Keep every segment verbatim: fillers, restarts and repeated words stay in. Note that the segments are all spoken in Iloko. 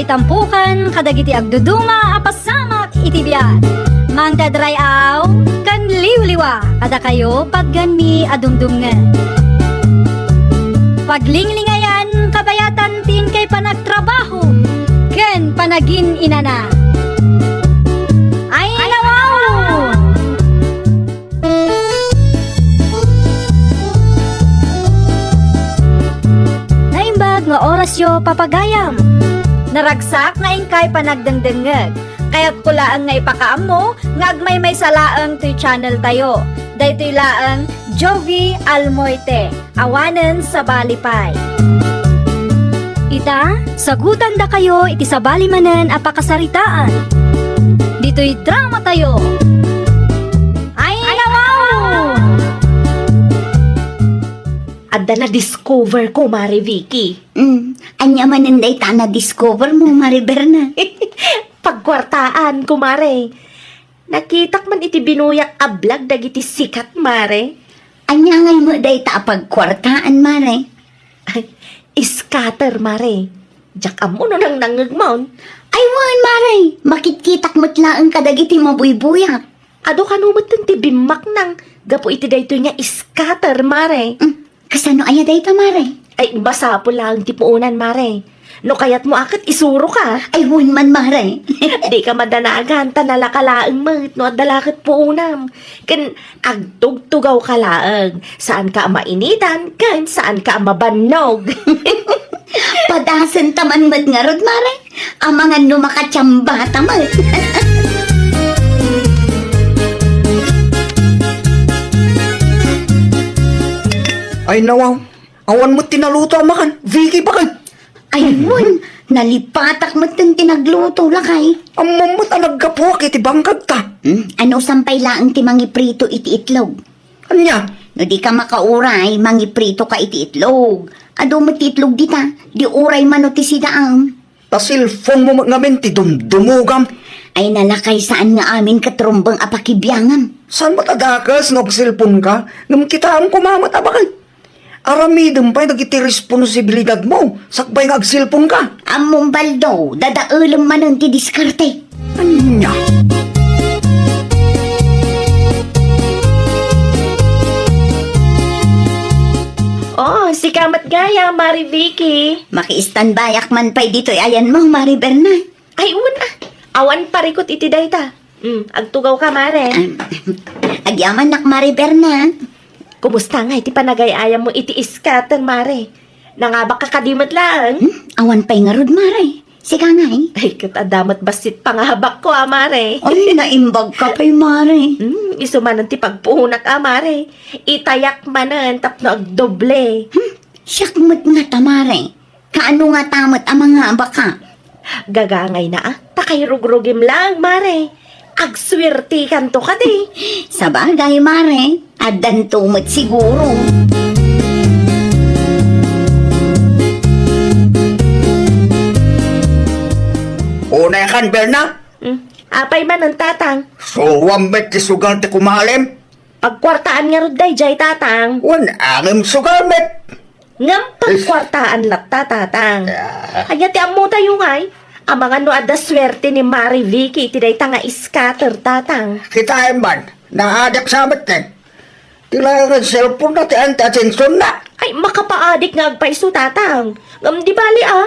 Tampukan kadagiti agduduma a pasamak iti biag. Mangted ray-aw ken liwliwa kadakayo patganmi a dumdumngeg. Paglinglingayan kabayatan ti inkay panagtrabaho ken panagin-inana. Ay, nawaw! Naimbag nga orasyo, papagayam. Naragsak nga inkay panagdengdengngeg. Kayatko laeng nga ipakaammo nga agmaymaysa laeng toy channel tayo. Daytoy laeng Jovie Almoite, awanen sabali pay. Ita, sagutandakayo iti sabali manen a pakasaritaan. Ditoy drama tayo. Ay, nawaw! Adda na-discover ko, Mare Vicky. Mm, ania manen dayta na-discover mo, Mare Berna? Pagkuartaan, kumare. Nakitak man iti binuyak a vlog dagiti sikat, Mare. Ania ngay met dayta a pagkuartaan, Mare? Ay, scatter, Mare. Diak ammo no nangnangngegmon. Ay, wen, Mare. Makitkitak met laeng kadagiti mabuybuyak. Adu kano metten ti bimmaknang gapu iti daytoy nga scatter, Mare. Mm, kasano aya dayta, Mare? Ay, masapul laeng ti puonan, Mare. No kayatmo a ket isuroka. Ay, wen man, Mare. Dika madanagan, ta nalaka laeng met no adda la ket puonam. Ken agtugtugawka laeng. Saanka a mainitan, ken saanka a mabannog. Padasenta man met ngarud, Mare. Amangan no makatiambata met. Ay, nawaw. Awan met ti naluto a makan. Vicky, bakit? Ay, wen, nalipatak met ti nagluto, lakay. Ammom met a naggapuak iti bangkagta. Hmm? Ano, sampay laeng ti mangiprito iti itlog? Ania? No di ka makauray, mangiprito ka iti itlog. Adu met ti itlog dita, di uray mano ti sidaam. Ta cellphone mo met ngamin ti dumdumugam. Ay, nalakay, saan nga amin ket rumbeng a pakibiangam. Saan met a dakes no agcellphone ka? Ngem kitaem koma met a bakit? Aramidem pay dagiti responsibilidad mo, sakbay nga agcellphone ka. Ammom, Baldo, dadaelem manen ti diskarte. Ania? Oh, sika met gayam, Mari Vicky. Maki-standbyak man pay ditoy ayanmo, Mari Berna. Ay, wen a. Awan parikut iti dayta. Mm, agtugawka, Mare. Ay, agyamannak, Mari Berna. Kumusta ngay ti panagay-ayammo iti scatter, Mare? Nangabakka kadi met laeng? Hmm? Awan pay ngarud, Mare. Sika ngay? Ay, ket adda met bassit pangabakko a, Mare. Ay, naimbagka pay, Mare. Hmm, isu manen ti pagpuonak a, Mare. Itayak manen tapno agdoble. Hmm, siak met ngata, Mare. Kaano ngata met a mangabakka? Gagangayna a, ta kairugrugim laeng, Mare. Agsuertekanto kadi. Sabagay, Mare. Addanto met siguro. Unay kan, Berna? Hmm. Apay manen, Tatang? Suwam met ti sugal ti kumalim. Pagkuartaan ngarud daydiay, Tatang. Wen, angem sugal met. Ngem pagkuartaan latta, Tatang. Ah. Ania ti ammotayo ngay? Amangan no adda suerte ni Mari Vicky iti dayta nga scatter, Tatang. Kitaem man, naadik sa met ken. Ti laengen cellphone na ti anti-attention na. Ay, makapaadik nga agpayso, Tatang. Ngem di bali, a.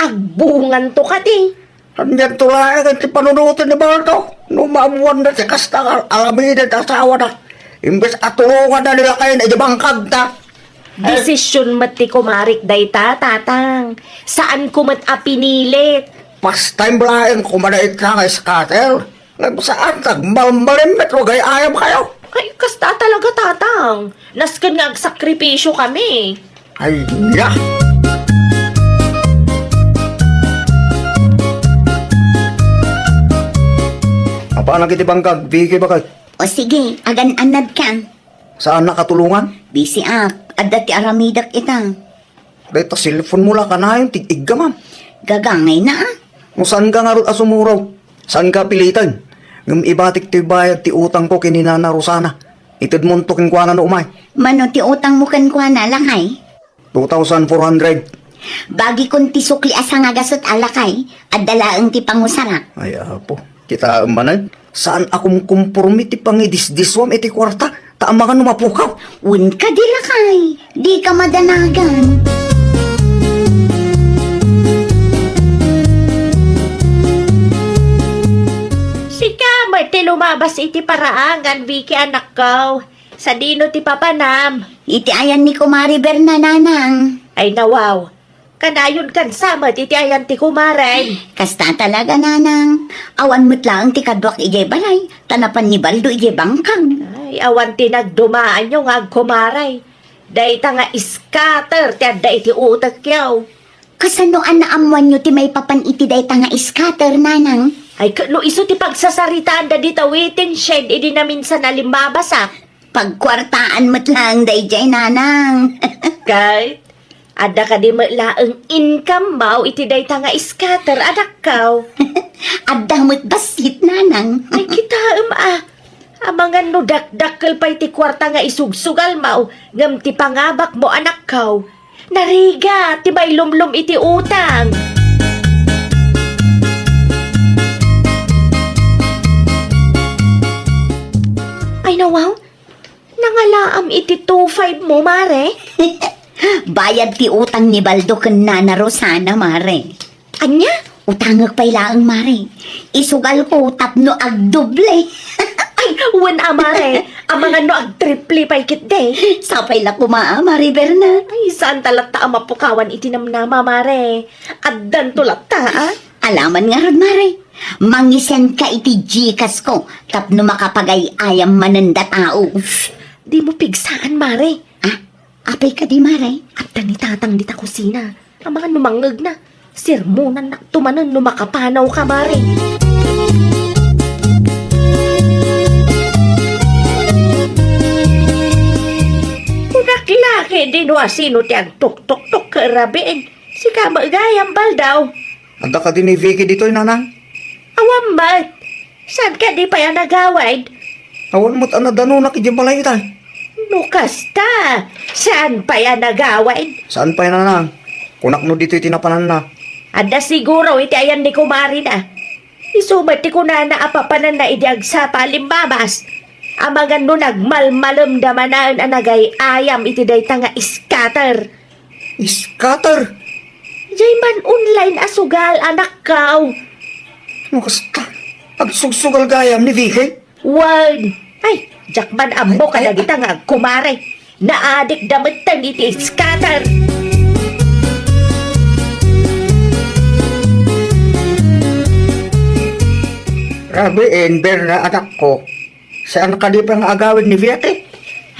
Agbunganto kadi. Anianto laeng ti panunoten ni Baldo? No maammuanna ti kasta nga aramiden ti asawana, imbes a tulonganna ni lakayen iti bangkagta. Desisyon met ti kumarik dayta, Tatang. Saanko met a pinilit. Pastime laeng koma dayta nga scatter. Ngem saan, agmalmalem met no agay-ayam kayo. Ay, kasta talaga, Tatang. Nasken nga agsakripisyo kami. Ay, ya! Apanak iti bangkag, Vicky, bakit? O sige, agan-annad ka. Saan nakatulungan? Busy ak. Adda ti aramidek ita. Dayta cellphone mo la kanayon, tig-iggamam. Gagangayna, a. No saan ka ngarud a sumuraw? Saan ka piliten? Ngem ibatik ti bayad ti utangko ken ni Nana Rosana. Itedmonto kenkuana no umay. Mano ti utangmo kenkuana, lakay? Two thousand four hundred. Bagikon ti sukli a sangagasut a lakay, adda laeng ti pangusarak. Ay, apo, kitaem manen, saan a kumkumpormi ti pangidisdiswam iti kuarta, ta amangan no mapukaw. Wen kadi lakay, dika madanagan. Sika met ti lumabas iti paraangan, Vicky, anakko. Sadino ti papanam? Iti ayan ni Kumare Berna, nanang. Ay, nawaw. Kanayon kansa met iti ayan ti kumarem. Kasta talaga, nanang. Awan met laeng ti kaduak idiay balay, ta napan ni Baldo idiay bangkag. Ay, awan ti nagdumaanyo nga agkumare. Dayta nga scatter ti adda iti utekyo. Kasano a naammoanyo ti maipapan iti dayta nga scatter, nanang? Ay, ket no isu ti pagsasaritaanda dita waiting shed idi naminsan a limmabasak. Pagkuartaan met laeng daydiay, nanang. Ket, adda kadi met laeng income-mo iti dayta nga scatter, anakko? Adda met bassit, nanang. Ay, kitaem a. Amangan no dakdakkel pay ti kuarta nga isugsugalmo, ngem ti pangabakmo, anakko, narigat ti mailumlom iti utang. Ay, nawaw, nangalaam iti two five mo, mare? Bayad ti utang ni Baldo ken Nana Rosana, mare. Ania? Utangek pay laeng, mare. Isugalko tapno agdoble. Ay, wen a, mare. Amangan no agtriple pay ketdi. Sapay la koma a, Mare Berna. Ay, saanta latta a mapukawan iti namnama, mare. Addanto latta, a. Alaman ngarud, mare. Mangisend ka iti Gcash ko tapno makapagay-ayam manen datao. Shh! Dimo pigsaan, mare. Ah, apay kadi, mare? Adda ni tatang dita kusina. Amangan no mangngegna, sermonannakto manen no makapanaw ka, mare. Kunak la ketdi no asino ti agtuktoktok ket rabiin. Sika met gayam, Baldo. Adda kadi ni Vicky ditoy, nanang? Awan met. Saan kadi pay a nagawid? Awan met a nadanonak idiay balay itay. No kasta, saan pay a nagawid? Saan pay, nanang? Kunak no ditoy ti napananna. Adda siguro iti ayan ni kumarina. Isu met ti kunana a papananna idi agsapa a limmabas. Amangan no nagmalmalemda manen a nagay-ayam iti dayta nga scatter. Scatter? Diay man-online a sugal, anakko. No kasta, agsugsugal gayam ni Vicky? Wen. Ay, diak man ammo kadagita nga agkumare. Naadikda metten iti scatter. Rabiin, Berna, anakko. Saan kadi pay nga agawid ni Vicky?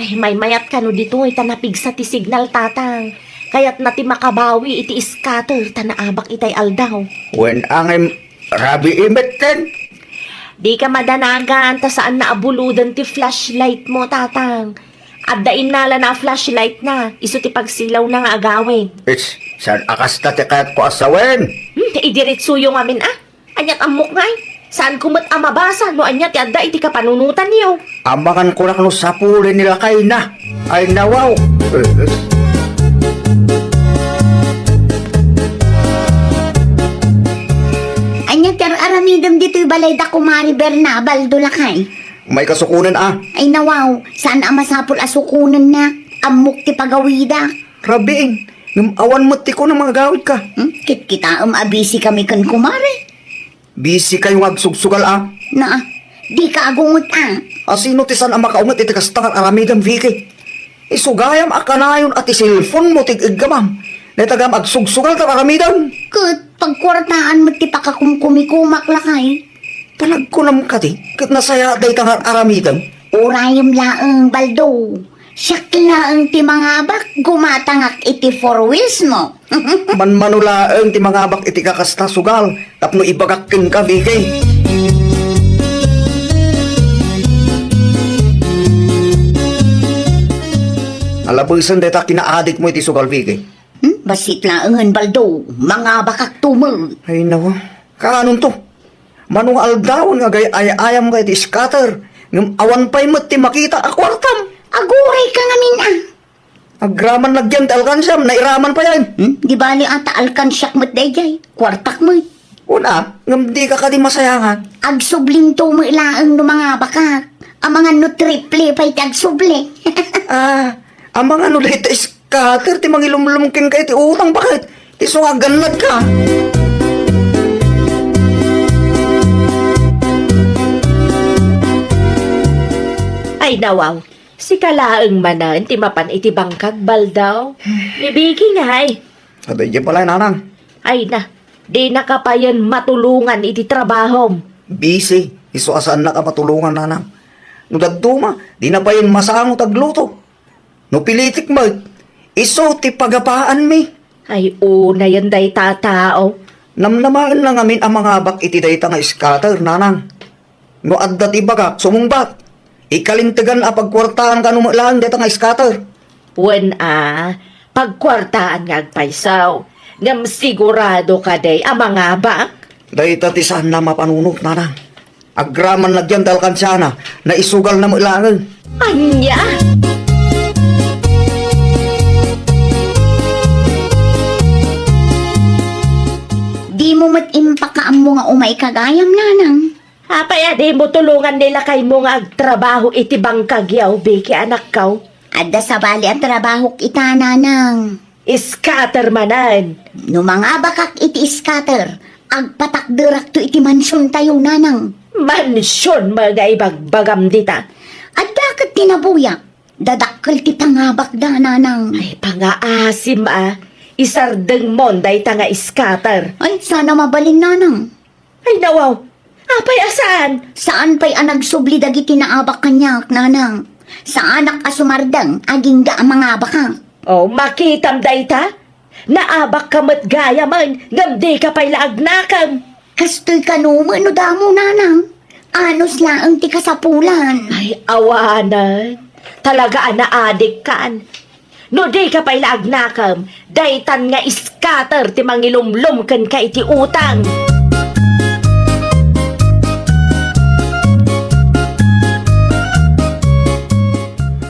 Ay, maymayat kano ditoy ta napigsa ti signal, tatang. Kayatna ti makabawi iti scatter ta naabak itay aldaw. Wen a ngem, rabii metten. Dika madanagan ta saanna a buloden ti flashlight mo, tatang. Adda innalana a flashlight na, isu ti pagsilawna nga agawid. Its, saan a kasta ti kayatko a sawen? Hmm, idiretsoyo ngamin, a. Aniat ammok ngay? Saanko met a mabasa no ania ti adda iti kapanunotanyo. Amangan kunak no sapuli ni lakayna. Ay, nawaw. Ania ti ar-aramidem ditoy balayda, Kumare Berna, Baldo, lakay? May kasukonen, a. Ay, nawaw, saan a masapul a sukonenna. Ammok ti pagawidak. Rabiin, ngem awan met ti kunam nga agawidka. Hmm? Kitkitaem a busy kami ken kumare. Busy kayo nga agsugsugal, a? Naa, dika agunget, a. Asino ti saan a makaumet iti kasta nga aramidem, Vicky? Isu gayam a kanayon a ti cellphone mo ti ig-iggamam. Dayta gayam agsugsugal ta aramidem. Ket pagkuartaan met ti pakakumkumikomak, lakay. Panagkunam kadi, ket nasayaat dayta nga aramidem? Urayem laeng, Baldo. Siak laeng ti mangabak, gumatangak iti four wheels mo. Manmano laeng ti mangabak iti kakasta sugal tapno ibagak kenka, Vicky. Alabesen dayta kinaadikmo iti sugal, Vicky. Hmm? Bassit laengen, Baldo. Mangabakakto met. Ay, nawa. Kaanonto? Mano nga aldawen nga agay-ayayamka iti scatter, ngem awan pay met ti makita a kuartam? Agurayka ngamin, a. Agraman lagyan ti alkansiam, nairaman payen. Hmm? Di bali ata alkansiak met daydiay. Kuartak met. Una, ngem dika kadi masayangan. Agsublinto met laeng no mangabakak. Amangan no triple pay ti agsubli. Ah, amangan no dayta scatter ti mangilumlom kenka iti utang, baket? Isu nga agannadka. Ay, nawaw. Sika laeng manen ti mapan iti bangkag, Baldaw. Ni Vicky ngay. Adda idiay balay, Nanang. Ay na, dinaka payen matulongan iti trabahom. Busy. Isu a saannak a matulongan, Nanang. No dadduma, dina payen masango ti agluto. No pilitik met, isu ti pagapaanmi. Ay, unayen dayta a tao. Namnamaenna ngamin a mangabak iti dayta nga scatter, Nanang. No adda ti ibagak, sumungbat. Ikalintegan a pagkuartaan kano met laeng dayta nga scatter. Wen a, pagkuartaan nga agpayso. Ngem sigurado kadi a mangabak? Dayta ti saanna mapanunot, Nanang. Agraman lagyan ti alkansiana, naisugalna met laeng. Ania? Dimo met impakaammo nga umay ka gayam, Nanang. Apay a dimo tulongan ni lakaymo nga agtrabaho iti bangkagyo, Vicky, anakko? Adda sabali a trabahok ita, Nanang. Scatter manen. No mangabakak iti scatter, agpatakderakto iti mansiontayo, Nanang. Mansion met nga ibagbagam dita? Adda ket ti nabuyak. Dadakkel ti pangabakda, Nanang. Ay, pangaasim a. Isardengmon dayta nga scatter. Ay, saan a mabalin, Nanang. Ay, nawaw. Apay a saan? Saan pay a nagsubli dagiti naabak kaniak, Nanang. Saanak a sumardeng agingga a mangabakak. Oh, makitam dayta? Naabakka met gayamen, ngem dika pay la agnakem. Kastoy kano met no damo, Nanang. Anus laeng ti kasapulan. Ay, awanen. Talaga a naadikkan. No dika pay la agnakem, daytan nga scatter ti mangilumlom kenka iti utang.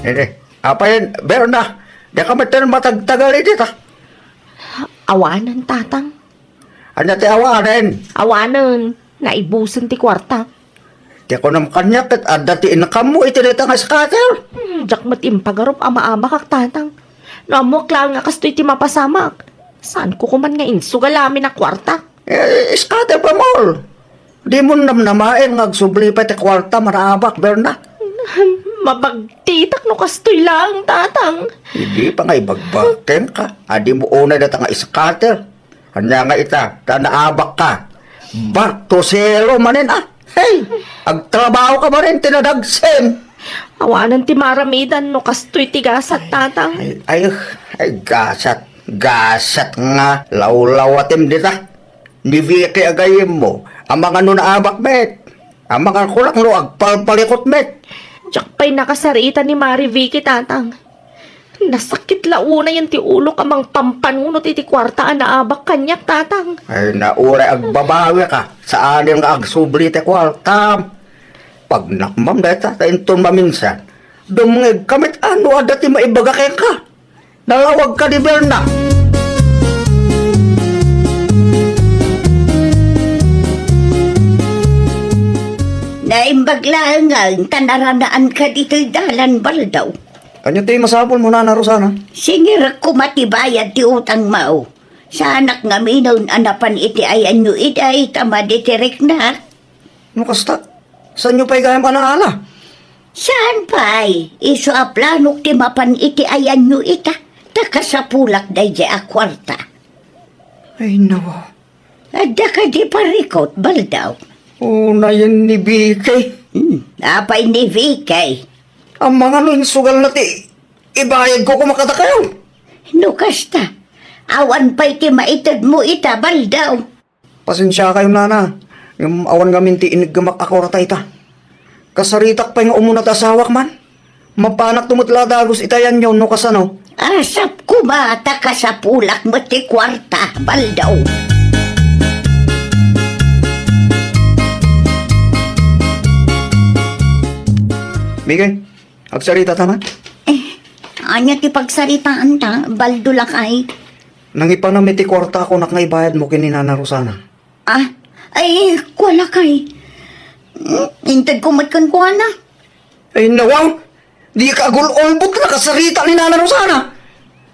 Eh, eh, apay, Berna, dika met matagtagal iti ta? Awanen, Tatang. Ania ti awanen? Awanen, naibusen ti kuarta. Ti kunam kaniak ket adda ti inkammo iti dayta nga scatter. Hmm, diak met impagarup a maabakak, Tatang. No ammoak laeng a kastoy ti mapasamak, saanko koman nga insugal amin a kuarta. Eh, scatter pa, Mol. Dimo namnamaen nga agsubli pay ti kuarta, manaabak, Berna. Mabagtitak no kastoy laeng, Tatang. Idi pa nga ibagbag kenka a dimo unay dayta nga scatter. Ania nga ita, ta naabakka. Back to zero manen, ah. Hey, agtrabahoka manen, ti nadagsen. Awanen ti maramidan no kastoy ti gasat, Tatang. Ay, ay, ay, gasat, gasat nga lawlawatem dita. Ni Vicky a gayyemmo, amangan no naabak met. Amangan ko lang no agpalpalikot met. Diak pay nakasarita ni Mari Vicky, Tatang. Nasakit la unayen ti ulok a mangpampanunot iti kuarta a naabak kaniak, Tatang. Ay, na uray agbabawika, saanen nga agsubli ti kuartam. Pagnakmam dayta, ta inton maminsan, dumngegka met a no adda ti maibaga kenka. Nalawagka ni Berna. Naimbag laeng ta naranaanka ditoy dalan, Baldaw. Ania ti masapulmo, Nana Rosana? Singirekko met ti bayad ti utangmo. Saanak ngaminen a napan iti ayanyo idiay ta madi ti riknak. No kasta, saanyo pay gayam a naala? Saan pay, isu a planok ti mapan iti ayanyo ita, ta kasapulak daydiay a kuarta. Ay, nawa. Adda kadi parikot, Baldaw? Unayen ni Vicky. Hmm, apay ni Vicky? Amangan no insugalna ti ibayadko koma kadakayo. No kasta, awan pay ti maitedmo ita, Baldaw. Pasensiakayon, Nana, ngem awan ngamin ti iniggemak a kuarta ita. Kasaritak pay nga umuna ti asawak man. Mapanakto met la a dagus iti ayanyo no kasano. Asapko met ta kasapulak met ti kuarta, Baldaw. Miguel, agsaritata man? Eh, Ania ti pagsaritaanta, Baldo lakay? Nangipanam iti kuarta a kunak nga ibayadmo ken ni Nana Rosana. Ah, ay, kua lakay. Hmm, intedko met kenkuana. Ay, nawaw! Dika agul-ulbot la kasarita ni Nana Rosana.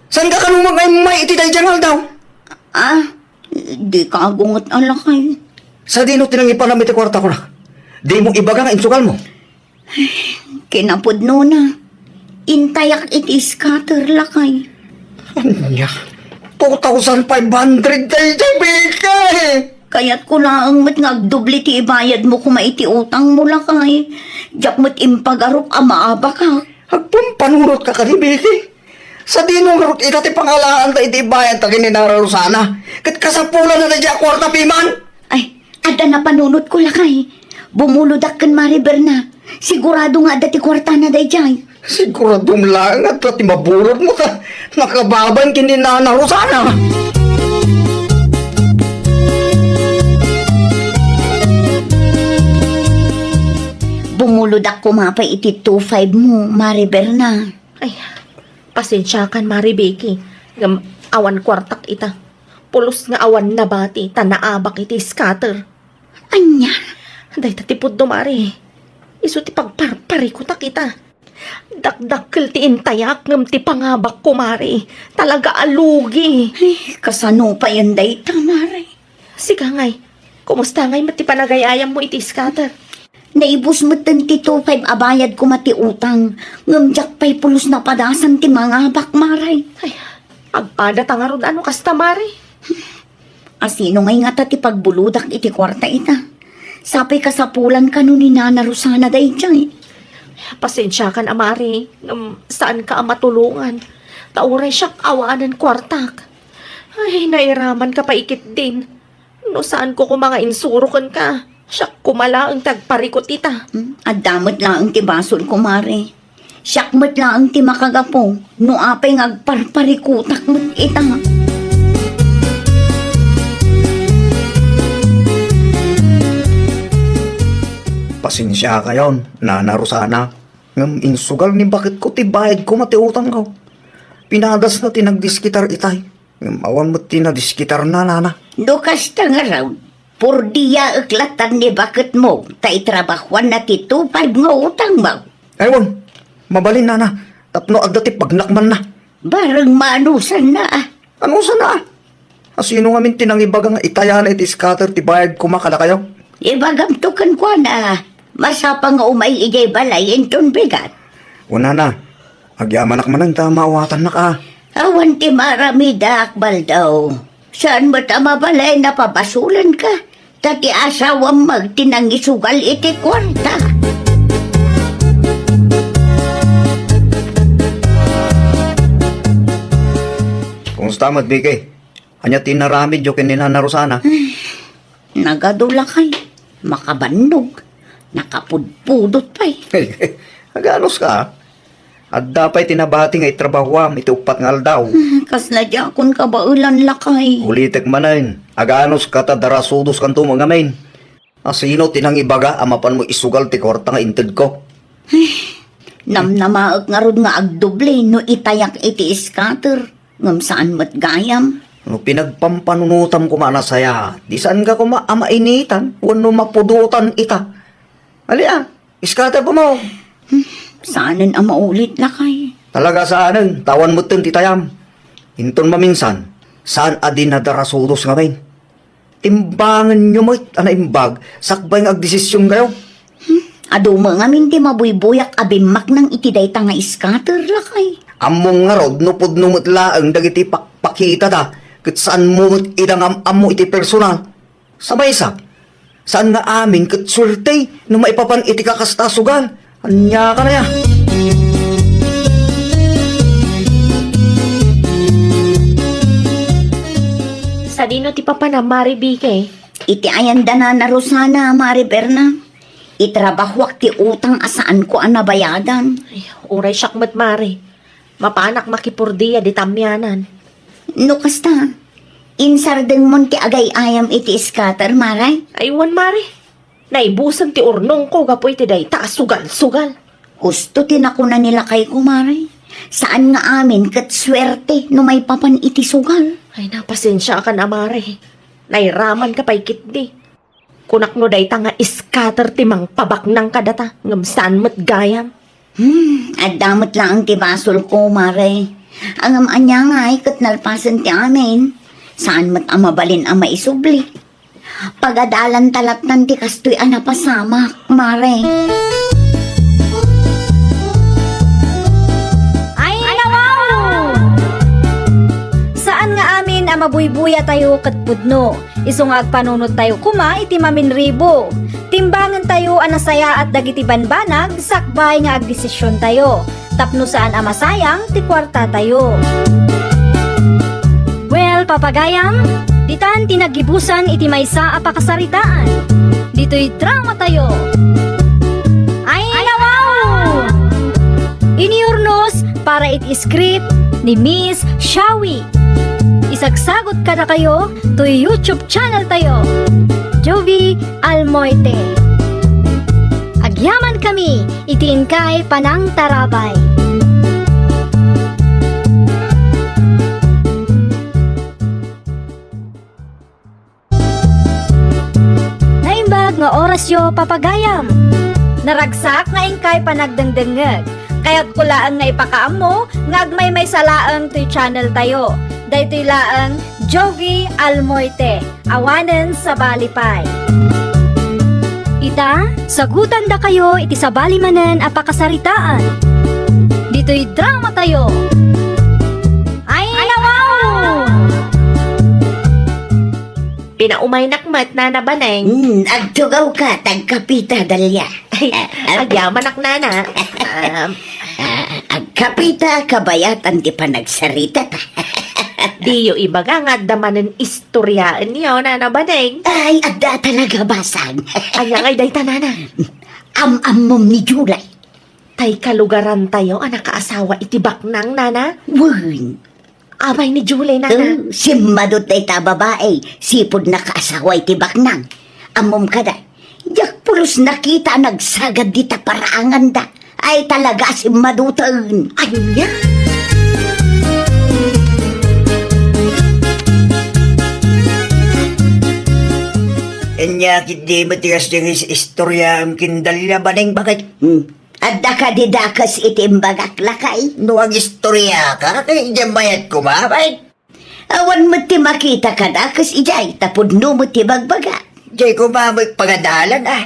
Saanka kano nga immay iti daydiay nga aldaw? Ah, dika agunget a lakay. Sadino ti nangipanam iti kuarta kunak? Dimo ibaga nga insugalmo? Kinapudnona, intayak iti scatter lakay. Ania? Two thousand five hundred daydiay, Biki! Kayatko laeng met nga agdubli ti ibayadmo koma iti utangmo lakay. Diak met impagarok a maabakak. Agpampanunotka kadi, Biki? Sadino ngarud ita ti pangalaanta iti ibayadta ken ni Nana Rosana? Ket kasapulanna daydiay a kuarta piman? Ay, adda napanunotko lakay. Bumulodak ken Mari Berna. Sigurado nga adda ti kuartana daydiay. Siguradom laeng nga adda ti mabulodmo ta nakababain ken ni Nana Rosana. Bumulodak koma pay iti two five mo, Mari Berna. Ay, pasensiakan, Mari Biki. Ngem awan kuartak ita. Pulos nga awan nabati ta naabak iti scatter. Ania? Dayta ti pudno, Mari. Isu ti pagparparikutak ita. Dakdakkel ti intayak ngem ti pangabakko, Mari. Talaga a lugi. Ay, kasano payen dayta, Mari? Sika ngay, kumusta ngay met ti panagay-ayammo iti scatter? Naibus metten ti two five a bayad koma ti utang, ngem diak pay pulos napadasan ti mangabak, Mari. Ay, agpadata ngarud a no kasta, Mari. Asino ngay ngata ti pagbulodak iti kuarta ita? Sapay kasapulan kano ni Nana Rosana daydiay. Pasensiakan a, Mari, ngem saanka a matulongan. Ta uray siak awanen kuartak. Ay, nairamanka pay ketdin. No saanko koma nga insuro kenka, siak koma laeng ti agparikut ita. Hmm, adda met laeng ti basolko, Mari. Siak met laeng ti makagapu, no apay nga agparparikutak met ita. Pasensiakayon, Nana Rosana, ngem insugal ni baketko ti bayad koma ti utangko. Pinadasna ti nagdiskitar itay. Ngem awan met ti nadiskitarna, Nana. No kasta ngarud, purdiaek latan ni baketmo ta itrabahuanna ti two five nga utangmo. Ay, wen, mabalin, Nana, tapno adda ti pagnakmanna. Bareng maanusanna, a. Anusanna, a? Asino ngamin ti nangibaga nga itayana iti scatter ti bayad koma kadakayo? Ibagamto kenkuana, masapa nga umay idiay balay inton bigat. Wen, Nana, agyamanak manen ta maawatannak, a. Awan ti maaramidak, Baldo. Saan met a mabalin a pabasolenka, ta ti asawam met ti nangisugal iti kuarta. Kumusta met, Biki? Ania ti inaramidyo ken ni Nana Rosana? Nagadu lakay, makabannog, nakapudpudot pay. Aganuska, a. Adda pay ti nabati nga itrabahuam iti uppat nga aldaw. Kasla diakon kabaelan lakay. Ulitek manen, aganuska ta darasudoskanto met ngamin. Asino ti nangibaga a mapanmo isugal ti kuarta nga intedko? Namnamaek ngarud nga agdubli no itayak iti scatter. Ngem saan met gayam. No pinagpampanunotam koma a nasayaat, di saanka koma a mainitan wenno mapudotan ita. Ali a, scatter koma. Hmm, saanen a maulit lakay. Talaga saanen, ta awan metten ti itayam. Inton maminsan, saan a di nadarasudos ngamin. Timbangenyo met a naimbag sakbay nga agdesisionkayo. Hmm? Adu met ngamin ti mabuybuyak a bimmaknang iti dayta nga scatter, lakay. Ammom ngarud no pudno met laeng dagiti pakpakitada, ket saanmo met ida nga am-ammo iti personal. Sa maysa, saan nga amin ket suerte no maipapan iti kakasta a sugal. Ania kanaya? Sadino ti papanam, Mari Bikey? Iti ayan da Nana Rosana, Mari Berna. Itrabahuak ti utang a saanko a nabayadan. Ay, uray siak met, Mari. Mapanak makipurdia di tamianan. No kasta, insardengmon ti agay-ayam iti scatter, Mari? Ay, wen, Mari. Naibusen ti urnongko gapu iti dayta a sugal-sugal. Husto ti nakuna ni lakayko, Mari. Saan nga amin ket suerte no maipapan iti sugal. Ay, napasensiakan a mare. Nairamanka pay ketdi. Kunak no dayta nga scatter ti mangpabaknang kadata, ngem saan met gayam. Hmm, adda met laeng ti basolko, mare. Ngem ania ngay ket nalpasen ti amin. Saan met a mabalin a maisubli. Pagadalanta lattan ti kastoy a napasamak, mare. Ay, nawaw! Saan nga amin a mabuybuyatayo ket pudno. Isu nga agpanunot tayo koma iti maminribo. Timbangen tayo a nasayaat dagiti banbanag sakbay nga agdesision tayo, tapno saan a masayang ti kuarta tayo. Well, papagayam, ditan ti naggibusan iti maysa a pakasaritaan. Ditoy drama tayo. Ay, nawaw! Iniurnos para iti script ni Miss Shawi. Isagsagot kadakayo toy YouTube channel tayo, Jovi Almoite. Agyaman kami iti inkay panangtarabay. Naimbag nga orasyo, papagayam. Naragsak nga inkay panagdengdengngeg. Kayatko laeng nga ipakaammo nga agmaymaysa laeng toy channel tayo. Daytoy laeng Jovi Almoite, awanen sabali pay. Ita, sagutandakayo iti sabali manen a pakasaritaan. Ditoy drama tayo. Ay, nawaw! Pinaumaynak met, Nana Baneng. Hmm, agtugawka, ta agkapita, Dalia. Ay, ah, ah. Agyamanak, Nana. Um, ah, agkapita, kabayatan ti panagsaritata. Diyo ibaga nga adda manen istoryaenyo, Nana Baneng. Ay, adda talaga, basang. Ania ngay dayta, Nana? Am-ammom ni Julie. Tay kalugarantayo a nakaasawa iti baknang, Nana? Wen. Amay ni Julie, Nana. Oh, simmadut dayta babai, sipud nakaasawa iti baknang. Ammom kada, diak pulos nakita a nagsagad dita paraanganda. Ay, talaga a simmaduten. Ania? Ania ketdi met ti kasdi nga is-, istoryaem ken Dalia, Baneng, baket? Hmm. Adda kadi dakes iti imbagak, lakay? No agistoriaka, ket idiay mayat koma, baket? Awan met ti makita ka dakes idiay, ta pudno met ti bagbaga. Diay koma met pagadalan, a.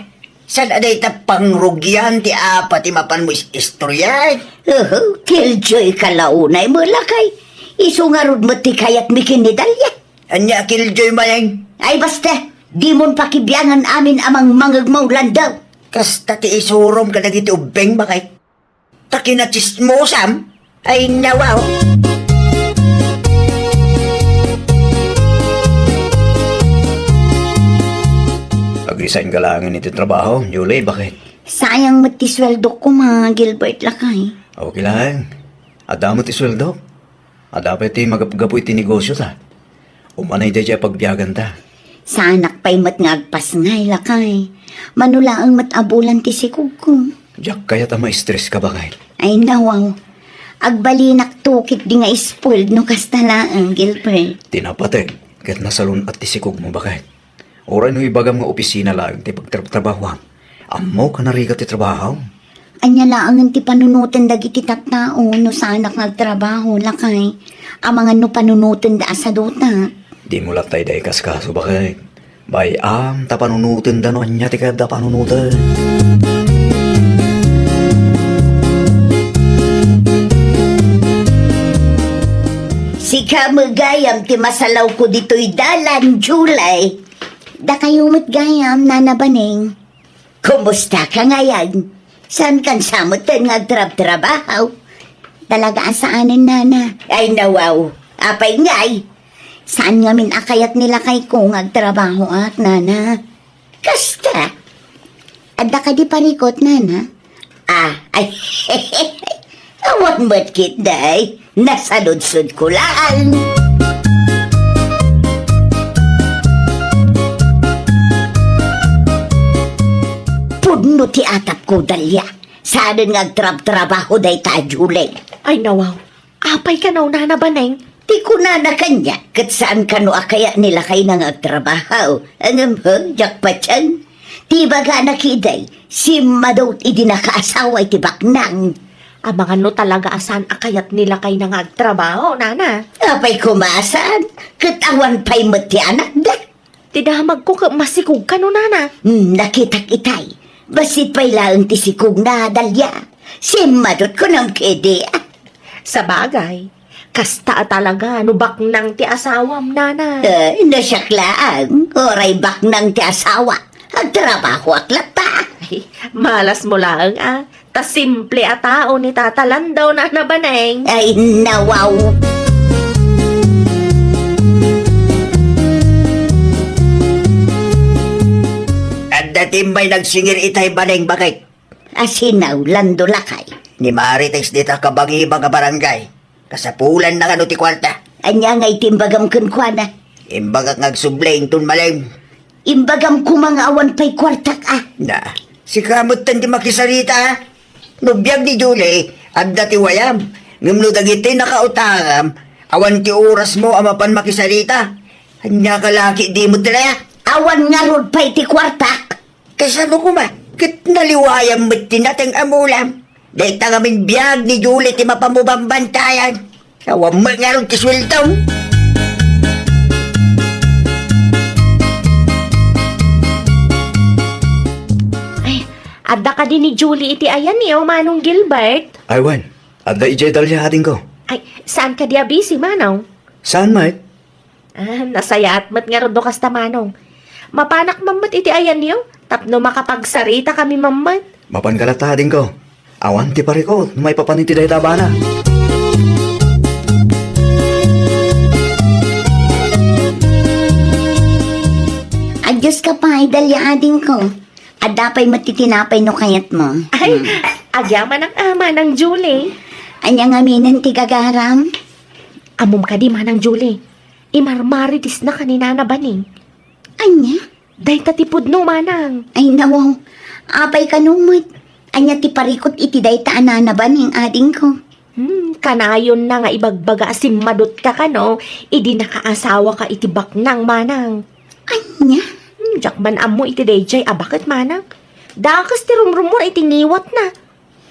Saan a dayta pangrugian ti apa ti mapanmo is-, istorya, e? Uhu, killjoyka la unay met, lakay. Isu ngarud met ti kayatmi ken ni Dalia. Ania a killjoy, Baneng? Ay, basta, dimon pakibiangan amin a mangmangeg maulandaw. Kasta ti isurom kadagiti ubbing, baket? Ta kinatsismosam? Ay, nawaw! Agresign ka laengen iti trabaho, Julie, baket? Sayang met ti sueldok koma, Gilbert, lakay. Okay laeng. Adda met ti sueldok. Adda pay ti magapgapu iti negosiota. Umanay daydiay a pagbiaganta. Saanak pay met nga agpasngay, lakay. Mano laeng met a bulan ti sikogko. Diak kayat a ma-stress ka, baket. Ay, nawaw. Agbalinak to ketdi nga spoiled no kasta laeng, Gilbert. Ti napateg ket nasalun-at ti sikogmo, baket. Uray no ibagam nga opisina laeng ti pagtrabtrabahoam, ammok a narigat ti trabahom. Ania laengen ti panunoten dagiti tattao no saanak nga agtrabaho, lakay? Amangan no panunotenda a saduta. Dimo latta ida ikaskaso, baket. Bay-am ta panunotenda no ania ti kayatda panunoten. Sika met gayam ti masalawko ditoy dalan, Julie. Dakayo met gayam, Nana Baneng. Kumusta ka ngayan? Saan kan sa metten nga agtrabtrabaho? Talaga a saanen, Nana. Ay, nawaw. Apay ngay? Saan ngamin a kayat ni lakayko nga agtrabahoak, Nana? Kasta. Adda kadi parikut, Nana? Ah, ay. Awan met ketdi. Nasaludsodko laeng. Pudno ti atapko, Dalia. Saanen nga agtrabtrabaho dayta a Julie. Ay, nawaw. Apay kano, Nana Baneng? Ti kunana kaniak, ket saan kano a kayat ni lakayna nga agtrabaho. Ngem, hm, diak patien. Ti ibagana ketdi, simmadut idi nakaasawa iti baknang. Amangan no talaga a saan a kayat ni lakayna nga agtrabaho, Nana. Apay koma a saan, ket awan pay met ti anakda. Ti damagko ket masikog kano, Nana. Hmm, nakitak itay. Bassit pay laeng ti sikogna, Dalia. Simmadut kunam ketdi. Sabagay, kasta a talaga no baknang ti asawam, Nana. Eh, no siak laeng, uray baknang ti asawa, agtrabahoak latta. Ay, malasmo laeng, a. Ta simple a tao ni Tata Landao, Nana Baneng. Ay, nawaw. Adda ti immay nagsingir itay, Baneng, baket. Asinaw, Lando, lakay. Ni Marites dita kabangibang a barangay. Kasapulanna kano ti kuarta. Ania ngay ti imbagam kenkuana? Imbagak nga agsubli inton malem. Imbagam koma nga awan pay kuartak, a. Na, sika metten ti makisarita, a. No biag ni Julie, adda ti wayam. Ngem no dagiti nakautangam, awan ti orasmo a mapan makisarita. Ania ka la ketdi met, a? Awan ngarud pay ti kuartak. Kasano koma, ket naliwayam met ti nateng a mulam. Dayta ngamin biag ni Julie ti mapan mo bambantayan. Awan met ngarud ti sueldom. Ay, adda kadi ni Julie iti ayanyo, Manong Gilbert? Ay, wen. Adda idiay Dalia, adingko. Ay, saan kadi a busy, Manong? Saan met? Ah, nasayaat met ngarud no kasta, Manong. Mapanak man met iti ayanyo, tapno makapagsarita kami man met. Mapan ka latta, adingko. Awan ti parikut, maipapan iti dayta a bana. Adios ka pay, Dalia, adingko. Adda pay met ti tinapay no kayatmo. Ay, hmm. Agyamanak a, Manang Julie. Ania ngaminen ti gagaram? Ammom kadi, Manang Julie. Imarmarites na ka ni Nana Baneng. Ania? Dayta ti pudno, Manang. Ay, nawaw. Apay kano met? Ania ti parikut iti dayta a Nana Baneng, adingko? Hmm, kanayon na nga ibagbaga a simmadut ka kano, idi nakaasawa ka iti baknang, Manang. Ania? Hmm, diak man ammo iti daydiay a baket, Manang. Dakes ti rumrumor iti ngiwatna.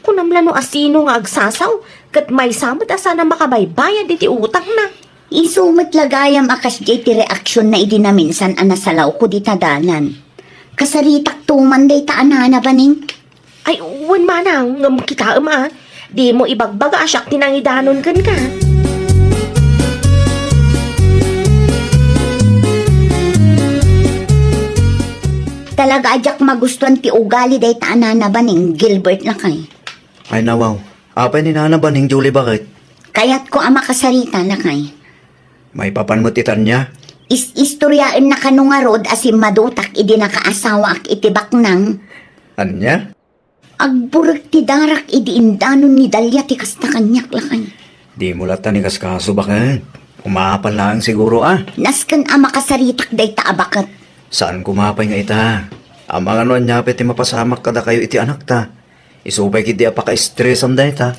Kunam la no asino nga agsasaw, ket maysa met a saan a makabaybayad iti utangna. Isu met la gayam a kasdiay ti reaksionna idi naminsan a nasalawko dita dalan. Kasaritakto man dayta a Nana Baneng. Ay, wen, Manang, ngem kitaem a, dimo ibagbaga a siak ti nangidanon kenka. Talaga a diak magustuan ti ugali dayta a Nana Baneng, Gilbert, lakay. Ay, nawaw. Apay ni Nana Baneng, Julie, baket? Kayatko a makasarita, lakay. Maipapan met ita ania? Is-istoriaenna kano ngarud a simmadutak idi nakaasawaak iti baknang. Ania? Agburek ti darak idi indanon ni Dalia ti kasta kaniak, lakay. Dimo latta ni kaskaso, baket. Umapal laeng siguro, a. Nasken a makasaritak dayta a baket. Saan koma pay nga ita? Amangan no ania pay ti mapasamak kadakayo iti anakta. Isu pay ketdi a pakaestresan dayta.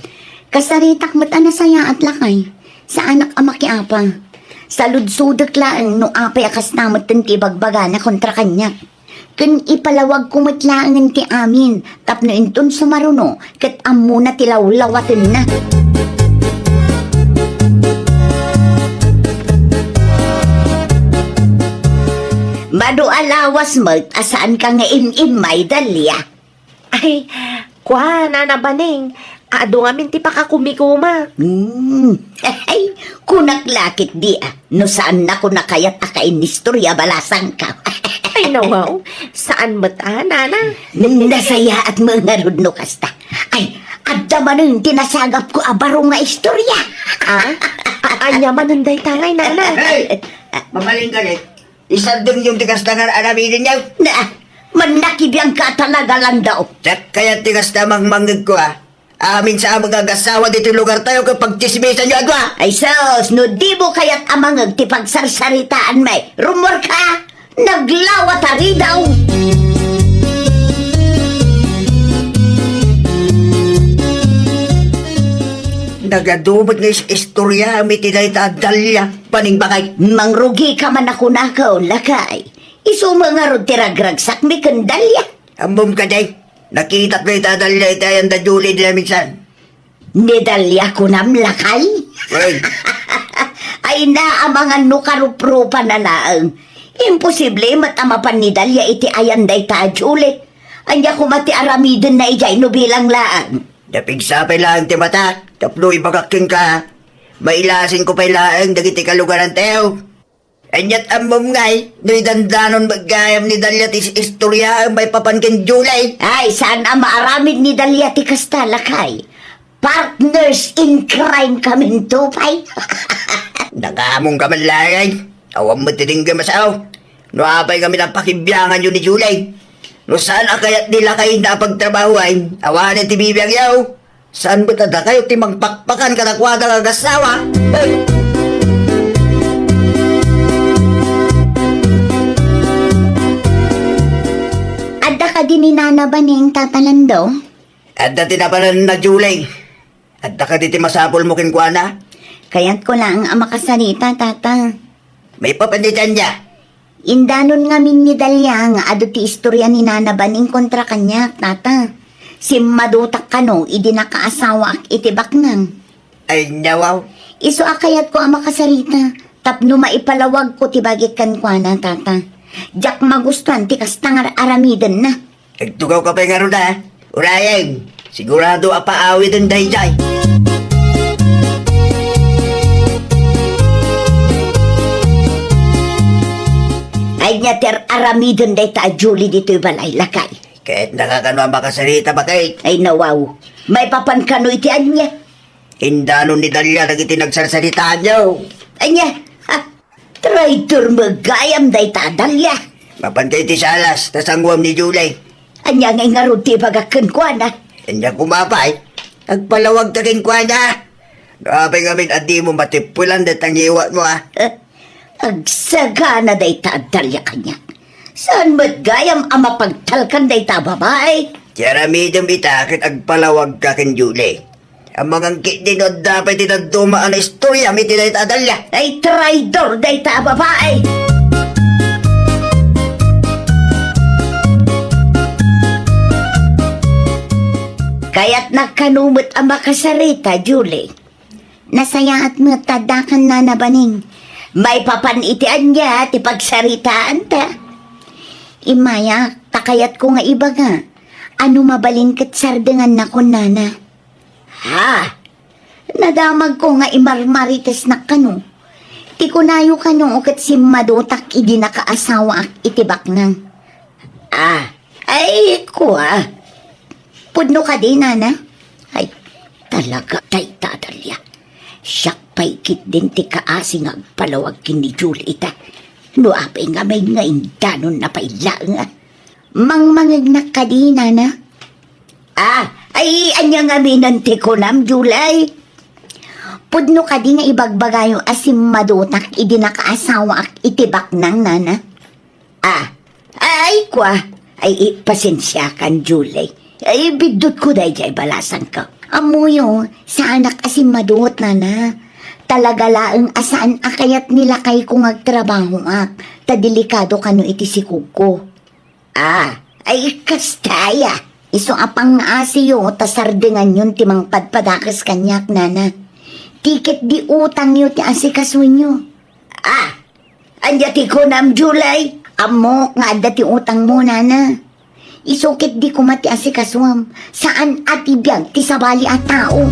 Kasaritak met a nasayaat, lakay. Saanak a makiapa. Saludsodek laeng no apay a kasta metten ti ibagbagana kontra kaniak. Ken ipalawagko met laengen ti amin tapno inton sumaruno ket ammona ti lawlawatenna. Madu a lawas met a saanka nga im-immay, Dalia. Ay, kua, Nana Baneng, adu ngamin ti pakakumikuma. Hmm. Ay, kunak la ketdi a, no saannakon a kayat a kainistorya balasangko. Ay, nawaw, saan met a, Nana? Nasayaat met ngarud no kasta. Ay, adda manen ti nasagapko a baro nga istorya. Ah? A-, ania manen dayta ngay, Nana? Hey! Mabalin ka, eh. Isardengyo ti kasta nga aramiden niya. Na, mannakibiang ka talaga, Lando. Diak kayat ti kasta mangmangngegko, a. Amin sa amang agasawa ditoy lugar tayo ket pagtsismisanyo, a. Ay sus, no dimo kayat a mangngeg ti pagsarsaritaan, may rumor ka, naglawat a ridaw. Nagadu met nga is-istoryaem iti dayta a Dalia, baning, bakay. Mangrugika man a kunakon, lakay. Isu met ngarud ti ragragsakmi ken Dalia. Ammom kadi, nakitak dayta a Dalia iti ayan da Julie dita minsan. Ni Dalia kunam, lakay? Wen. Ay, naamangan no karuprupan a laeng. Imposible met a mapan ni Dalia iti ayan dayta a Julie. Ania koma ti aramidenna idiay no bilang laeng? Napigsa pay laeng ti mata, tapno ibagak kenka, mailasinko pay laeng dagiti kalugarantayo. Ania't ammom ngay, no idandanon met gayam ni Dalia ti is-istoryaem maipapan ken Julie? Ay, saan a maaramid ni Dalia ti kasta, lakay. Partners in crime kaminto pay. Nangamongka man laeng. Awan met ti denggen a sao. No apay ngamin a pakibianganyo ni Julie. No saan a kayat ni lakayna a pagtrabahoan, awanen ti bibiangyo. Saan met a dakayo ti mangpakpakan kadakuada nga agassawa? Adda kadi ni Nana Baning, Tata Lando? Adda ti nabalinna, Julie. Adda kadi ti masapulmo kenkuana? Kayatko laeng a makasarita, Tata. Maipapan iti ania? Indanon ngamin ni Dalia nga adu ti istorya ni Nana Baning kontra kaniak, Tata. Simmadutak kano idi nakaasawaak iti baknang. Ay, nawaw. Isu a kayatko a makasarita, tapno maipalawagko ti bagik kenkuana, Tata. Diak magustuan ti kasta nga aramidenna. Agtugawka pay ngarud, a? Urayen, sigurado a paawiden daydiay. Ania ti ar-aramiden dayta a Julie ditoy balay, lakay? Ket nakakano a makasarita, bakay? Ay, nawaw. Maipapan kano iti ania? Indanon ni Dalia dagiti nagsarsaritaanyo. Ania? Ha? Traitor met gayam dayta a Dalia. Mapanka iti salas, ta sangoam ni Julie. Ania ngay ngarud ti ibagak kenkuana? Ania koma pay? Agpalawagka kenkuana. No apay ngamin a dimo matippelan dayta ngiwatmo, a? Eh, agsagana dayta a Dalia kaniak. Saan met gayam a mapagtalkan dayta a babai? Ti aramidem ita ket agpalawagka ken Julie. Amangan ketdi no adda pay ti dadduma a naistoryam iti dayta a Dalia. Ay, traidor dayta a babai! Kayatnak kano met a makasarita, Julie? Nasayaat met ta addakan, Nana Baning. Maipapan iti ania ti pagsaritaanta? Immayak, ta kayatko nga ibaga, a no mabalin ket sardengannakon, Nana. Ha? Nadamagko nga imarmaritesnak kano. Ti kunayo kano ket simmadutak idi nakaasawaak iti baknang. Ah, ay, kua. Pudno kadi, Nana? Ay, talaga, dayta a Dalia. Siak pay ketdin ti kaasi nga agpalawag ken ni Julie ita. No apay ngamin nga indanonna pay laeng, a. Mangmangegnak kadi, Nana? Ah, ay, ania ngamin ti kunam, Julie? Pudno kadi nga ibagbagayo a simmadutak idi nakaasawaak iti baknang, Nana? Ah, ay, kua. Ay, i-, pasensiakan, Julie. Ay, biddutko daydiay balasangko. Ammoyo, saanak a simmaduot, Nana. Talaga laeng a saan a kayat ni lakayko nga agtrabahoak, ta delikado kano iti sikogko. Ah, ay, kasta aya. Isu a pangngasiyo ta sardenganyon ti mangpadpadakes kaniak, Nana. Ti ketdi utangyo ti asikasuenyo. Ah, ania ti kunam, Julie? Ammok nga adda ti utangmo, Nana. Isu ketdi koma ti asikasuam. Saan a ti biag ti sabali a tao.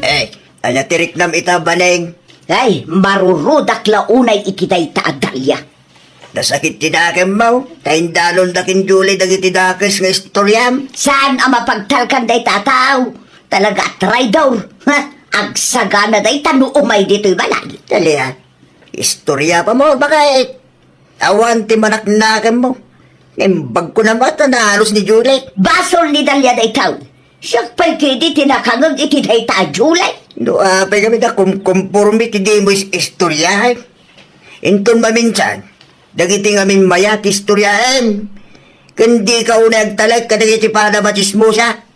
Eh, Ania ti riknam ita, Baning? Ay, marurudak la unay iti dayta a Dalia. Nasakit ti dakemmo, ta indanonda ken Julie dagiti dakes nga istoriam. Saan a mapagtalkan dayta a tao? Talaga a traidor. Ha? Agsagana dayta no umay ditoy balay. Dalia, istoriapamo, bakay. Awan ti manaknakemmo. Naimbag ko na met a naanus ni Julie. Basol ni Dalia dayta. Siak pay ketdi ti nakangeg iti dayta a Julie. No apay ngamin a kumkumporme ti dimo is-istoriaen. Inton maminsan, dagiti ngamin mayat ti istoriaem. Ken dika unay agtalek kadagiti padam a tsismosa.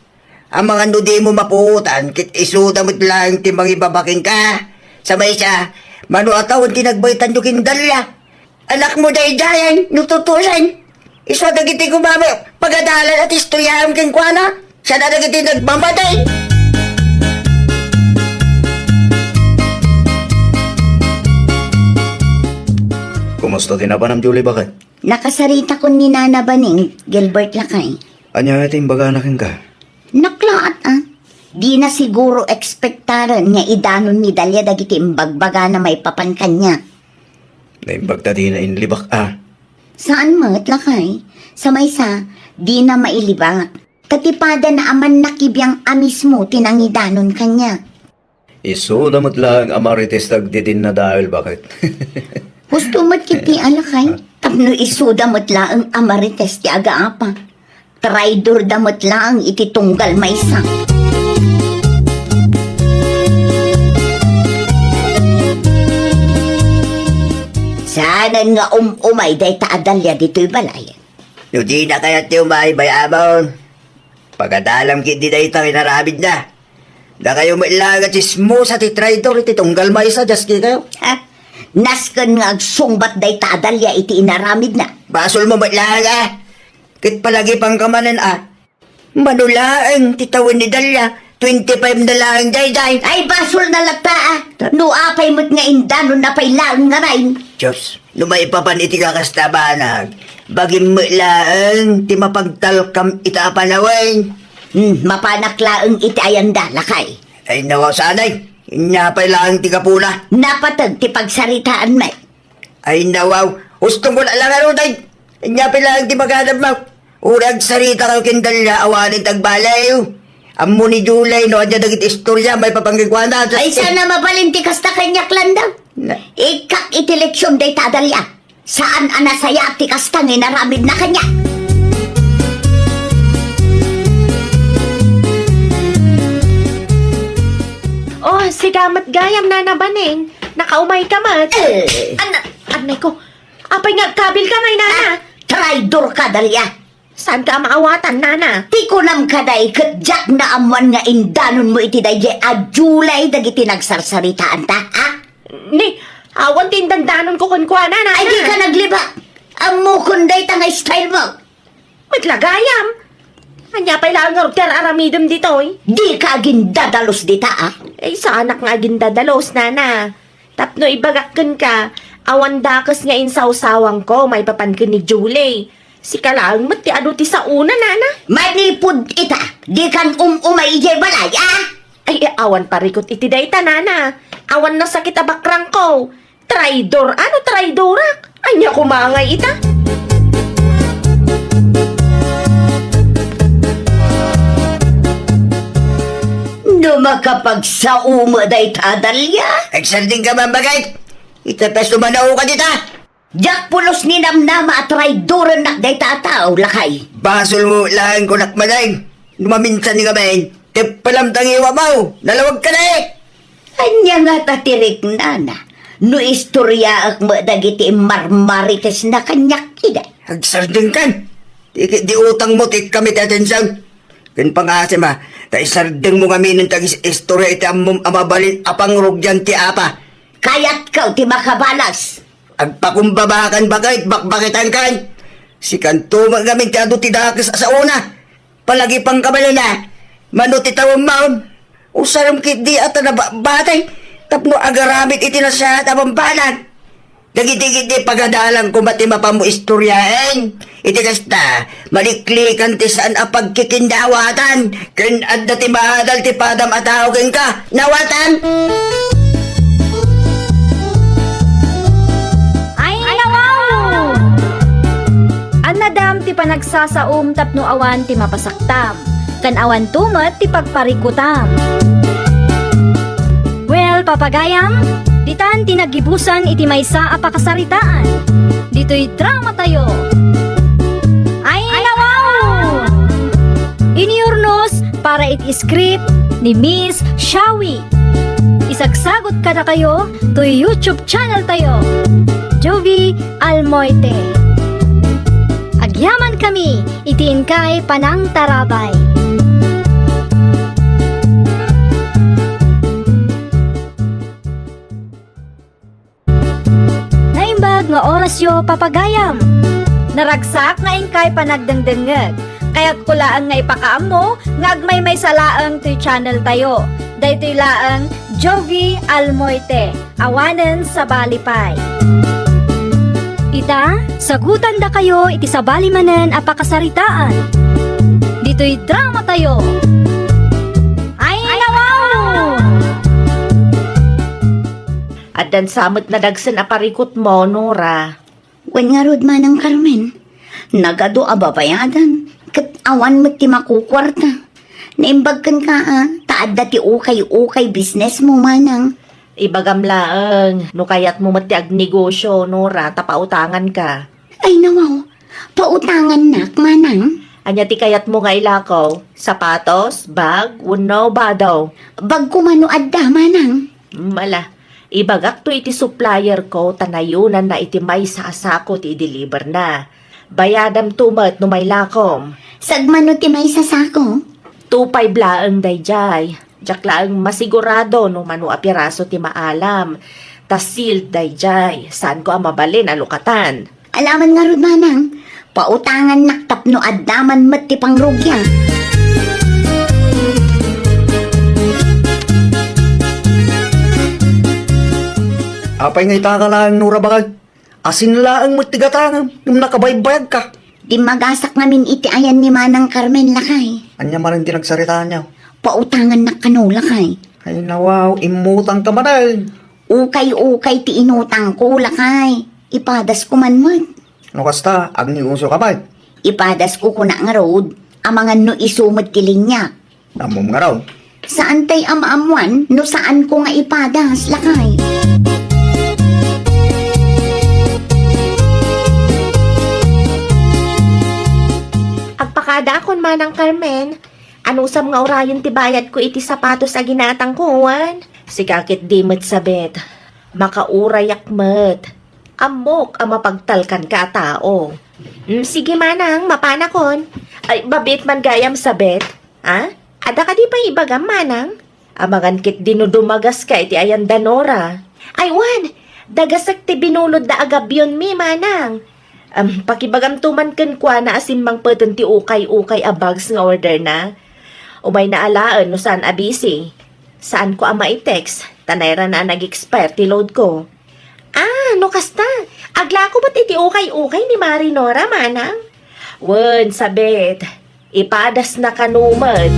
Amangan no dimo mapuotan, ket isuda met laeng ti mangibaba kenka. Sa maysa, mano a tawen ti nagbaytanyo ken Dalia? Anakmo daydiayen, no tutusen. Isu a dagiti gumamay, pagadalan a ti istoryaem kenkuana. Siya na dagiti nagmamati. Kumusta ti napanam, Julie, baket? Nakasaritakon ni Nana Baning, Gilbert lakay. Ania ti imbagana kenka? Naklaat, a. Dina siguro ekspektaren nga idanon ni Dalia dagiti imbagbagana maipapan kaniak. Naimbag ta dina inlibak, a. Saan met, lakay. Sa maysa, dina mailibak. Ta ti padana a mannakibiang a mismo ti nangidanon kaniak. Isuda met laeng a Marites dagiti dinnadael, baket? Husto met iti alakay, tapno isuda met laeng a Marites ti agaapa. Traidorda met laeng iti tunggal maysa. Saanen nga um-umay dayta a Dalia ditoy balay. No dina kayat ti umay, bay-amon, pagadalam ketdi dayta nga inaramidna. Dakayo met laeng a tsismosa ti traidor iti tunggal maysa, diaskikayo. Ha? Nasken nga agsungbat dayta a Dalia iti inaramidna. Basolmo met laeng, a. Ket palagipanka manen, a. Mano laeng ti tawen ni Dalia, twenty-five na laeng daydiay. Ay, basolna latta, a. No apay met nga indanonna pay laeng ngamin. Dios. No maipapan iti kakasta a banag, bagim met laeng ti mapagtalkam ita a panawen. Hmm, mapanak laeng iti ayanda, lakay. Ay, nawaw, sanay. Ania pay laeng ti gapuna. Napateg ti pagsaritaanmi. Ay, nawaw. Hustongko la la ngarud, ay. Ania pay laeng ti maganabmo. Uray agsarita kayo ken Dalia, awanen ti agbaliw. Ammo ni Julie no ania dagiti istoria maipapan kenkuana. Ay, sana mabalin ti kasta kaniak, Landang. Na- Ikkak iti leksion dayta a Dalia. Saan a nasayaat ti kasta nga inaramidna kaniak. Oh, sika met gayam, Nana Baning. Nakaumay ka met. Eh. Ana-, anay ko. Apay nga agkabil ka ngay, Nana? Ah, traidor ka, Dalia. Saan ka a maawatan, Nana? Ti kunam kadi ket diak naammuan nga indanonmo iti daydiay a Julie dagiti nagsarsaritaanta, ha? Ni, awan ti indandanonko kenkuana, Nana. Ay, dika naglibak. Ammokon dayta nga style mo. Met la gayam. Ania pay laeng ngarud ti ar-aramidem ditoy? Dika agindadalus dita, a? Ay, saanak nga agindadalus, Nana. Tapno ibagak kenka, awan dakes nga insawsawangko maipapan ken ni Julie. Sika laeng met ti adu ti saona, Nana. Manipud ita, dikan um-umay idiay balay, a? Ay, awan parikut iti dayta, Nana. Awan nasakit a bakrangko. Traidor? Ano traidorak? Ania koma ngay ita? No makapagsao met dayta a Dalia? Agsardengka man, baket. Ita pes no manaoka dita. Diak pulos ninamnama a traidorennak dayta a tao, lakay. Basolmo laeng kunak, Maneng. No maminsan ngamin, teppelam ta ngiwamaw, nalawagka ne. Ania ngata ti riknana no istoriaek met dagiti immarmaritesna kaniak idi? Agsardengkan. Ti, di utangmo ti ikkan ti atension. Ken pangasim a, ta isardengmo ngamin ti agis-, istoria iti ammom a mabalin a pangrugian ti apa. Kayatko ti makabalas. Agpakumbabakan, baket, bakbaketankan. Sikanto met ngamin ti adu ti dakes a saona. Palagipanka manen a, mano ti tawen maon? Usarem ketdi a ta nababatay tapno agaramid iti nasayaat a bambanag. Dagiti ketdi pagadalan koma ti mapanmo istoriaen. Iti kasta, maliklikan ti saan a pagkikindawatan ken adda ti maadal ti padam a tao kenka. Nawatam? Ay, nawaw! Annadam ti panagsasaom tapno awan ti mapasaktam, ken awanto met ti pagparikutam. Well, papagayam, ditan ti naggibusan iti maysa a pakasaritaan. Ditoy dramatayo. Ay, nawaw! Inyurnos para iti script ni Miss Shawi. Isagsagut kadakayo toy YouTube channel tayo, Jovie Almoite. Ag- Yaman kami iti inkay panangtarabay. Naimbag nga orasyo, papagayam. Naragsak nga inkay panagdengdengngeg. Kayatko laeng nga ipakaammo nga agmaymaysa laeng toy channel tayo. Daytoy laeng Jovi Almoite, awanen sabali pay. Ita, sagutandakayo iti sabali manen a pakasaritaan. Ditoy drama tayo. Ay, nawaw! Addan sa met nadagsen a parikutmo, Nora. Wen ngarud, Manang Carmen, nagadu a babayadan, ket awan met ti makukuarta. Naimbag kenka a, ta adda ti ukay-ukay businessmo, Manang. Ibagam laeng, no kayatmo met ti agnegosyo, Nora, ta pautanganka. Ay, nawaw, pautangannak, Manang. Ania ti kayatmo nga ilako? Sapatos, bag, wenno badaw? Bag koma no adda, Manang. Mala, ibagakto iti supplierko ta nayonanna iti maysa a sako ti i-deliverna. Bayadamto met no mailakom. Sagmano ti maysa sako? Two five laeng daydiay. Diak laeng masigurado no mano a piraso ti maalam. Ta sealed daydiay. Saanko a mabalin a lukatan. Alaman ngarud, Manang, pautangannak tapno adda man met ti pangrugia. Apay nga ita ka laeng, Nora, bakay? Asin laeng met ti gatangem, ngem nakabaybayagka. Dimmagasak ngamin iti ayan ni Manang Carmen, lakay. Ania manen ti nagsaritaanyo? Pautangannak kano, lakay. Ay, nawaw, immutangka manen. Ukay-ukay ti inutangko, lakay. Ipadasko man met. No kasta, agnegosyoka met. Ipadasko, kuna ngarud, amangan no isu met ti liniak. Ammom ngarud? Saan tay a maammuan no saanko nga ipadas, lakay. Agpakadaakon, Manang Carmen. Anusam nga urayen ti bayadko iti sapatos a ginatangko, wen? Sika ket di met sabet. Makaurayak met. Ammok a mapagtalkanka a tao. Mm, sige, Manang, mapanakon. Ay, mabiit man gayam sabet. Ha? Adda kadi pay ibagam, Manang? Amangan ket di no dumagaska iti ayan da Nora. Ay, wen, dagasek ti binulodda a gabionmi, Manang. Am, pakibagamto man kenkuana a simmangpeten ti ukay-ukay a bags nga orderna. Umayna alaen no saan a busy. Saanko a mai-text, ta nairana a nag-expire ti loadko. Ah, no kasta, aglako met iti ukay-ukay ni Mari Nora, Manang? Wen, sabet, ipadasna kano met.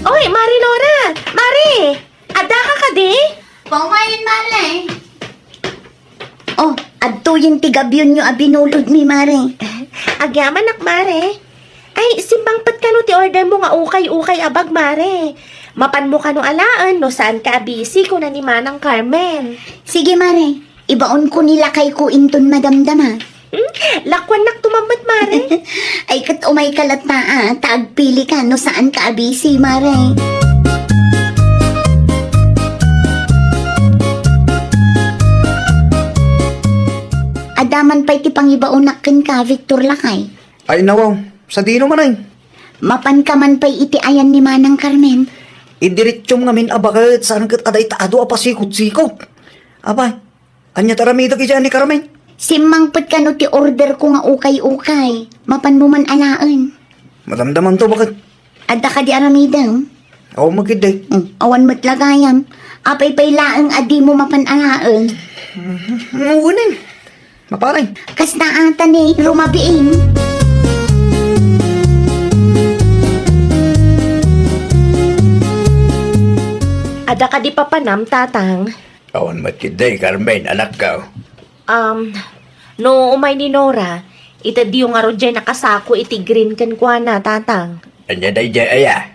Oy, Mari Nora! Mari! Addaka kadi? Paumayen, Mare. Oh, adtoyen ti gabionyo a binulodmi, Mare. Agyamanak, Mare. Ay, simmangpet kano ti ordermo nga ukay-ukay a bag, Mare. Mapanmo kano alaen no saanka a busy, kuna ni Manang Carmen. Sige, Mare. Ibaonko ni lakayko inton madamdama. Hmm? Lakuannakto man met, Mare. Ay, ket umayka latta, a, ta agpilika no saanka a busy, Mare. Adda man pay ti pangibaonak kenka, Victor, lakay. Ay, nawaw. Sadino man ay? Mapanka man pay iti ayan ni Manang Carmen. Idiretsum ngamin a baket, saan ket adda ita adu a pasikot-sikot. Apay, ania ti aramidek idiay ni Carmen? Simmangpet kano ti orderko nga ukay-ukay. Mapanmo man alaen. Madamdamanto, baket. Adda kadi aramidem? Awan met ketdi. Hmm, awan met la gayam. Apay pay laeng a dimo mapan alaen? Mhm. Maparay. Kasta ata ni rumabiin. Adda kadi papanam, Tatang? Awan met ketdi, Carmen, anakko. Um, no umay ni Nora, itedyo ngarud diay nakasako iti green kenkuana, Tatang. Ania daydiay aya?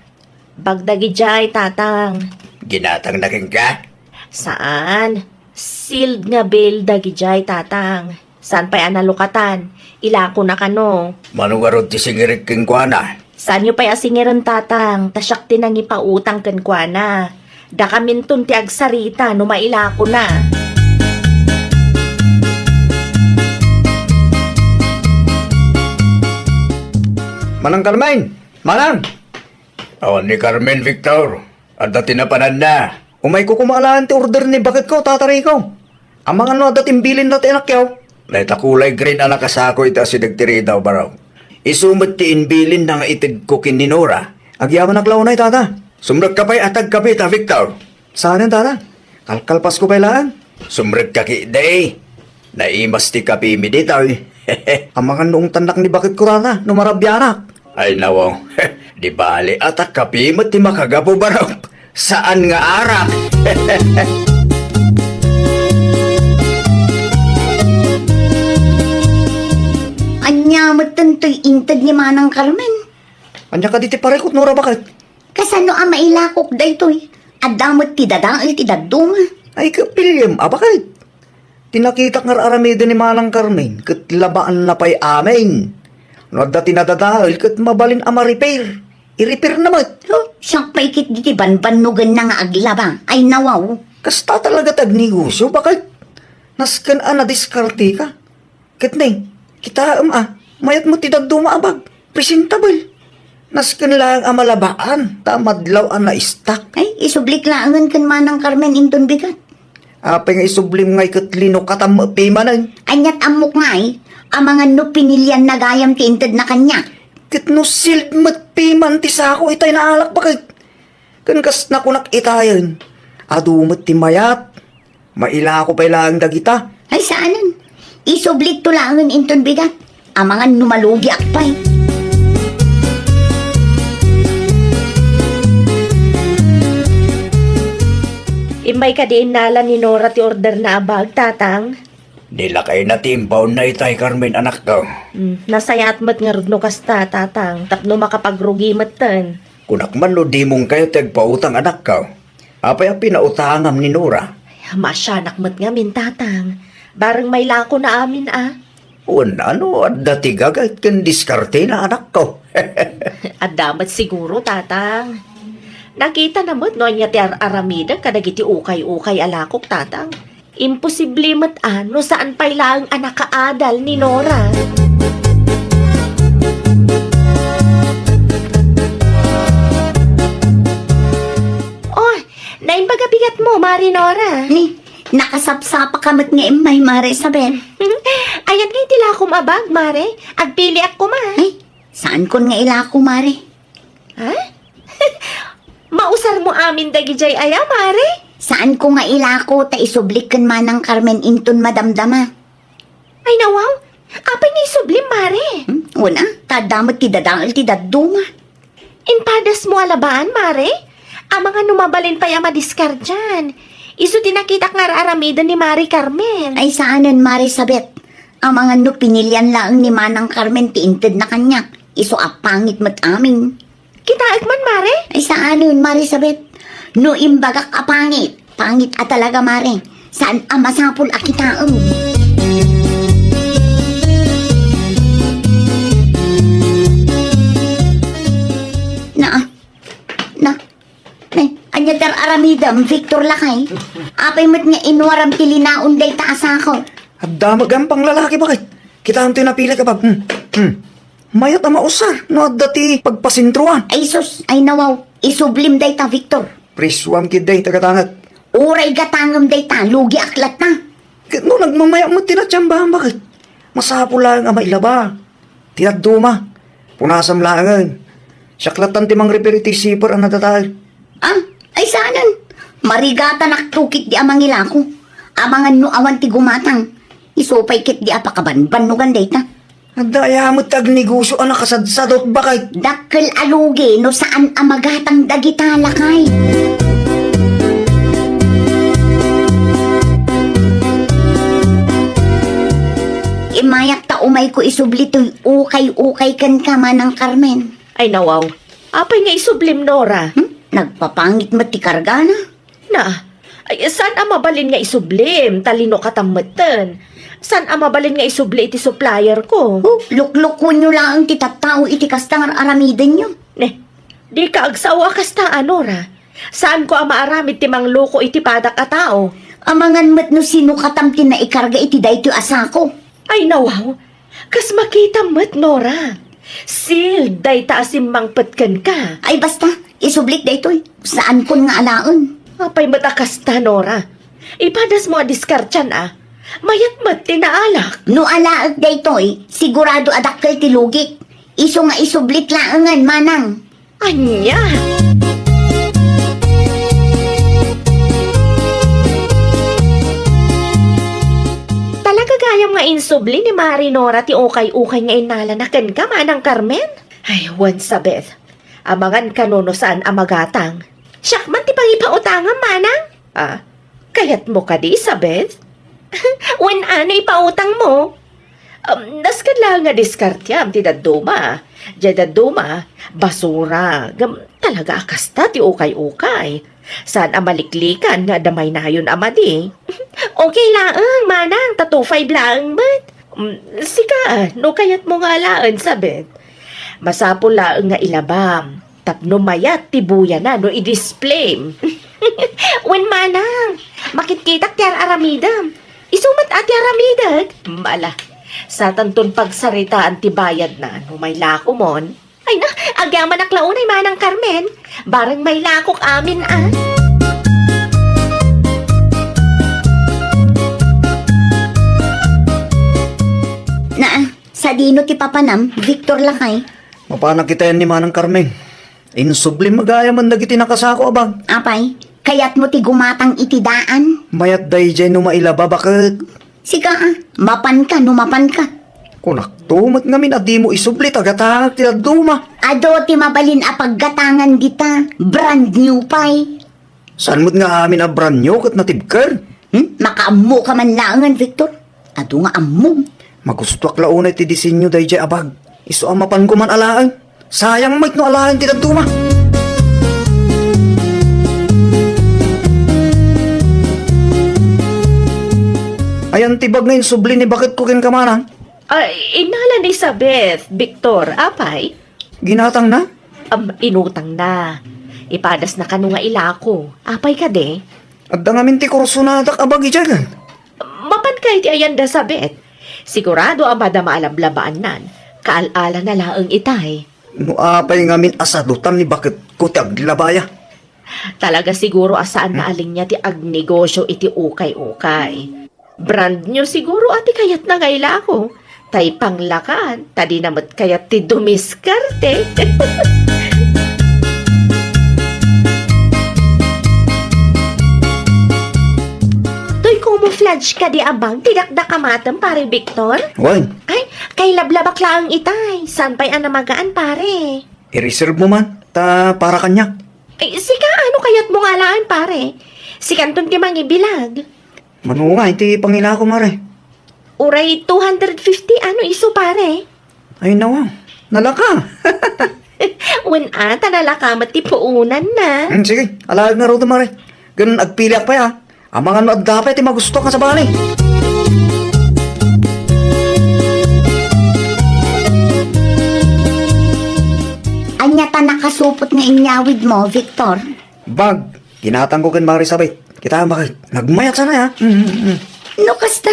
Bag dagidiay, Tatang. Ginatangna kenka? Saan. Sealed nga bill dagidiay, Tatang. Saan pay a nalukatan? Ilakona kano. Mano ngarud ti singirek kenkuana? Saanyo pay a singiren, Tatang, ta siak ti nangipautang kenkuana. Dakaminton ti agsarita no mailakona. Manang Carmen! Manang! Awan ni Carmen, Victor. Adda ti napananna. Umayko koma alaen ti order ni baketko, Tata Rico. Amangan no adda ti imbilinna ti anakyo. Dayta kulay green a nakasako iti asideg ti ridaw, baro. Isu met ti imbilinna nga itedko ken ni Nora. Agyamanak la unay, Tata. Sumrekka pay a tagkapita, Victor. Saanen, Tata? Kalkalpasko pay laeng. Sumrekka ketdi. Naimas ti kapimi ditoy. Amangan no ungtannak ni baketko, Tata, no marabianak. Ay, nawaw. Di bale, a ta kapi met ti makagapu, barok. Saan nga arak. Ania metten toy inted ni Manang Carmen? Ania kadi ti parikut, Nora, baket? Kasano a mailakok daytoy? Adda met ti dadael ti dadduma. Ay, kapiliam a baket. Ti nakitak nga ar-aramiden ni Manang Carmen ket labaanna pay amin. No adda ti nadadael ket mabalin a ma-repair, i-repairna met. Oh, siak pay ketdi ti banbannogenna nga aglaba. Ay, nawaw. Kasta talaga ti agnegosyo, baket. Nasken a nadiskarteka. Ket ne, kitaem a, mayat met ti dadduma a bag. Presentable. Nasken laeng a malabaan, ta madlaw a na-stock. Ay, isublik laengen ken Manang Carmen inton bigat. Apay nga isublim ngay ket linukatam pimanen? Aniat ammok ngay, amangan no pinilianna gayam ti intedna kaniak. Ket no sealed met piman ti sako itay naalak, baket. Ken kas nakunak itayen, adu met ti mayat. Mailako pay laeng dagita. Ay, saanen. Isublikto laengen inton bigat. Amangan no malugiak pay. Immay kadi innala ni Nora ti orderna a bag, Tatang? Di lakayna ti imbaonna itay, Carmen, anakko. Hmm, nasayaat met ngarud no kasta, Tatang, tapno makapagrugi metten. Kunak man no dimon kayo ti agpautang, anakko. Apay a pinautangam ni Nora? Ay, maasianak met ngamin, Tatang. Bareng mailakona amin a. Wen, ano, adda ti gagayt ken diskartena, anakko. Adda met siguro, Tatang. Nakitana met no ania ti ar-aramidek kadagiti ukay-ukay a lakok, Tatang. Imposible met a no saan pay laeng a nakaadal ni Nora. Oh, naimbag a bigatmo, Mari Nora. Ni, nakasapsapaka met nga immay, Mari Isabel. Ayan nga iti lakom a bag, Mari. Agpiliak koma. Ay, saankon nga ilako, Mari. Ha? Mausarmo amin dagidiay aya, Mare? Saanko nga ilako ta isublik ken Manang Carmen inton madamdama. Ay, nawaw. Apay nga isublim, Mare? Hmm? Wen a, ta adda met ti dadael ti dadduma. Impadasmo a labaen, Mare? Amangan no mabalin pay a madiskardian. Isu ti nakitak nga ar-aramiden ni Mare Carmen. Ay, saanen, Mare Sabet. Amangan no pinilian laeng ni Manang Carmen ti intedna kaniak. Isu a pangit met amin. Kitaek man, Mare? Ay, saanen, Mare Sabet. No imbagak a pangit, pangit a talaga, Mare. Saan a masapul a kitaem. Na, na, ne, ania ti ar-aramidem, Victor lakay? Apay met nga inuaram ti linaon dayta a sako? Adda met gampang lalaki, baket? Kitaem ti napili ka, bab. Hmm, hmm. Mayat a mausar no adda ti pagpasentroan. Ay sus, ay nawaw, isublim dayta, Victor. Presuam ketdi, ta gatanget. Uray gatangem dayta, lugiak latta. Ket no nagmamaya met ti natsambam, baket? Masapul laeng a mailaba. Ti dadduma. Punasam laengen. Siak lattan ti mangrepair iti zipper a nadadael. Ah, ay saanen. Marigatanakto ketdi a mangilako. Amangan no awan ti gumatang. Isu pay ketdi a pakabanbannogan dayta. Adda aya met ti agnegosyo a nakasadsadot, baket? Dakkel a lugi no saan a magatang dagita, lakay. Immayak ta umayko isubli toy ukay-ukay kenka, Manang Carmen. Ay, nawaw. Apay nga isublim, Nora? Hmm? Nagpapangit met ti kargana. Na, ay, saan a mabalin nga isublim, ta linukatam metten. Saan a mabalin nga isubli iti supplier ko. Oh, luklukonyo laeng ti tattao iti kasta nga ar-aramidenyo. Ne, dika agsao a kasta, a, Nora. Saanko a maaramid ti mangloko iti padak a tao. Amangan met no sinokatam ti naikarga iti daytoy a sako. Ay, nawaw. Kas makitam met, Nora. Sealed dayta a simmangpet kenka. Ay, basta. Isublik daytoy. Saankon nga alaen. Apay met a kasta, Nora? Ipadasmo a diskartian, a. Mayat met ti naalak. No alaek daytoy, sigurado a dakkel ti lugik. Isu nga isublik laengen, manang. Ania? Talaga gayam nga insubli ni Mari Nora ti ukay-ukay nga innalana kenka, Manang Carmen? Ay, wen, Sabeth. Amangan kano no saan a magatang. Siak man ti pangipautangam, Manang. Ah, kayatmo kadi, Sabeth? Wen, ano ipautangmo? Um, nasken laeng nga diskartiam ti dadduma. Diay dadduma, basura. Ngem talaga a kasta ti ukay-ukay. Saan a maliklikan nga adda maynayon a madi. Okay laeng, manang, ta two five laeng met. Um, sika, no kayatmo nga alaen, Sabeth. Masapul laeng nga ilabam. Tapno mayat ti buyana no i-display. Wen, manang, makitkitak ti ar-aramidem. Isu met a ti aramidek. Mala, satanton pagsaritaan ti bayadna no may lakomon. Ay na, agyamanak la unay, Manang Carmen. Bareng may lakok amin, a. Naa, sadino ti papanam, Victor lakay? Mapanak itayan ni Manang Carmen. Insublim gayam dagiti nakasako a bag. Apay, kayatmo ti gumatang iti daan? Mayat daydiay no mailaba, baket. Sika, a, mapanka no mapanka. Kunakto met ngamin a dimo isubli ta gatangak ti dadduma. Adu ti mabalin a paggatangan dita, brand new pay. Saan met nga amin a brand new ket natibker? Hmm? Makaammoka man laengen, Victor. Adu nga ammom. Magustoak la unay ti disenyo daydiay a bag. Isu a mapanko man alaen. Sayang met no alaen ti dadduma. Ayan ti bag nga insubli ni baketko kenka, manang? Ay, innala ni Sabeth, Victor, apay? Ginatangna? Am, inutangna. Ipadasna kano nga ilako. Apay kadi? Adda ngamin ti kursonadak a bag idiay. Mapanka iti ayan da Sabeth. Sigurado a madama a lablabaannan. Kaal-ala na laeng itay. No apay ngamin a sadutan ni baketko ti aglabaya? Talaga siguro a saan na a linia ti agnegosyo iti ukay-ukay. Brand new siguro a ti kayatna nga ilako. Tay panglakan, ta dina met kayat ti dumiskarte. Toy camouflage kadi a bag ti dakdakamatem, Pare Victor? Wen. Ay, kailablabak laeng itay. Saan pay a namagaan, pare? I-reserve mo man, ta para kaniak. Ay, sika, ano kayatmo nga alaen, pare? Sikanton ti mangibilag. Mano nga iti pangilako, mare? Uray two hundred fifty, ano isu, pare? Ay, nawa. Nalaka. Wen, a, ta nalaka met ti puonanna. Hmm, sige, alaek ngarud, mare. Ken agpiliak pay, a. Amangan no adda pay ti magustuak nga sabali. Ania ta nakasupot nga inyawidmo, Victor? Bag, ginatangko ken Mari Sabeth. Kitaem, baket. Nagmayat sana, a. Mm, mm, mm. No kasta,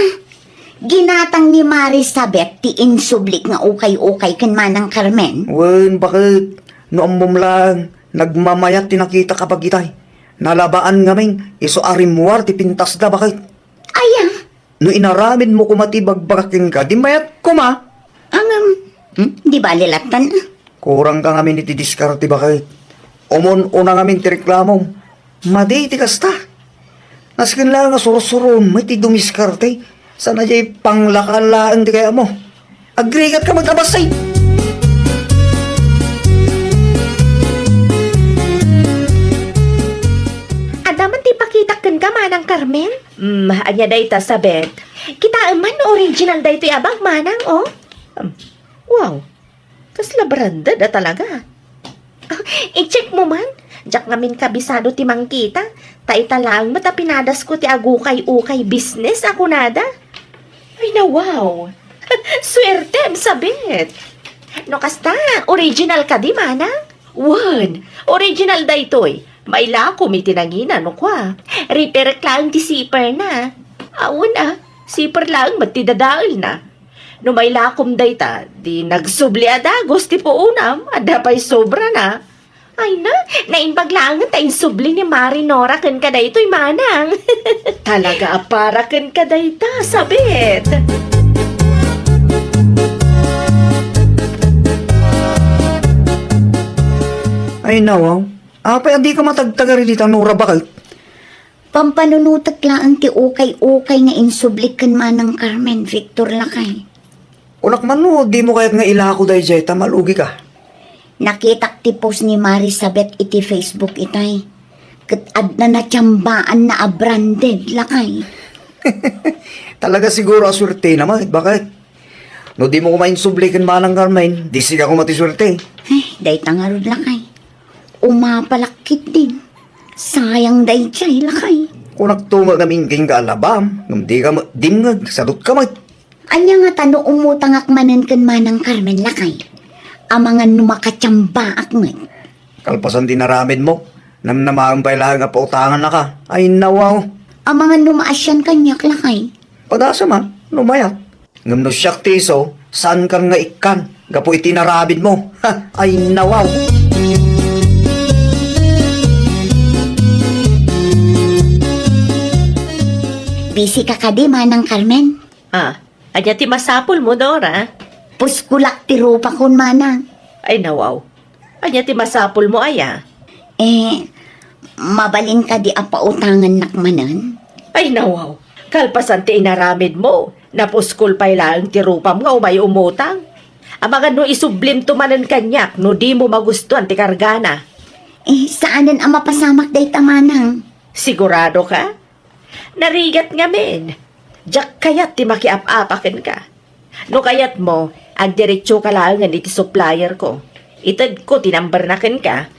ginatang ni Mari Sabeth ti insublik nga ukay-ukay ken Manang Carmen? Wen, baket. No ammom laeng, nagmamayat ti nakitak a bag itay. Nalabaan ngamin, isu a rimmuar ti pintasda, baket. Aya? No inaramidmo koma ti ibagbaga kenka, di mayat koma. Ngem, hmm? Di bali lattan, a. Kurangka ngamin iti diskarte, baket. Umun-una ngamin ti reklamom. Madi ti kasta. Nasken laeng a sursurom met ti dumiskarte. Saan a diay panglakaan laeng ti kayatmo. Agrigat ka met a bassit. Adda man ti ipakitak kenka, Manang Carmen? Hmm, ania dayta, Sabeth? Kitaem man no original daytoy a bag, Manang, o. Hmm. Wow. Kasla branded a talaga. Ah, i-check mo man. Diak ngamin kabisado ti mangkita. Ta ita laeng met a pinadasko ti agukay-ukay business a kunada. Ay, na wow! Suertem, Sabeth! No kasta, original kadi, Manang? Wen, original daytoy. Mailakom iti nangina no kua. Riperek laeng ti siperna. Awan a, siper laeng met ti dadaelna. No mailakom dayta, di nagsubli a dagus ti puonam, adda pay sobrana. Ay na, naimbag laengen ta insubli ni Mari Nora kenka daytoy, manang. Talaga a para kenka dayta, sabit. Ay, nawaw. Apay a dika matagtagari dita, Nora, baket? Pampanunotek laeng ti ukay-ukay nga insublik ken Manang Carmen, Victor, lakay. Kunak man no, dimo kayat nga ilako daydiay ta malugika. Nakitak ti post ni Marisabeth iti Facebook itay. Ket adda natiambaanna a branded, lakay. Talaga siguro a suertena met, baket? No dimo koma insubli ken Manang Carmen, di sika koma ti suerte. Ay, dayta ngarud, lakay. Umapalak ketdin. Sayang daydiay, lakay. Kunakto met ngamin kenka a labam, ngem dika met dimngeg, sadutka met. Ania ngata no umutangak manen ken Manang Carmen, lakay? Amangan no makatiambaak met. Kalpasan ti inaramidmo, namnamaen pay laeng a pautangannaka. Ay, nawaw. Amangan no maasian kaniak, lakay. Padasem a, no mayat. Ngem no siak ti isu, saankan nga ikkan gapu iti inaramidmo. Ha! Ay, nawaw! Busy ka kadi, Manang Carmen? Ah, ania ti masapulmo, Nora? Puskolak ti rupakon, Manang. Ay, nawaw. Ania ti masapulmo aya? Eh, mabalin kadi a pautangannak manen? Ay, nawaw. Kalpasan ti inaramidmo, napuskol pay laeng ti rupam nga umay umutang. Amangan no isublimto manen kaniak no dimo magustuan ti kargana. Eh, saanen a mapasamak dayta, Manang. Sigurado ka? Narigat ngamin. Diak kayat ti makiap-apa kenka. No kayatmo, agdiretso ka laengen iti supplier ko. Itedko ti number na kenka.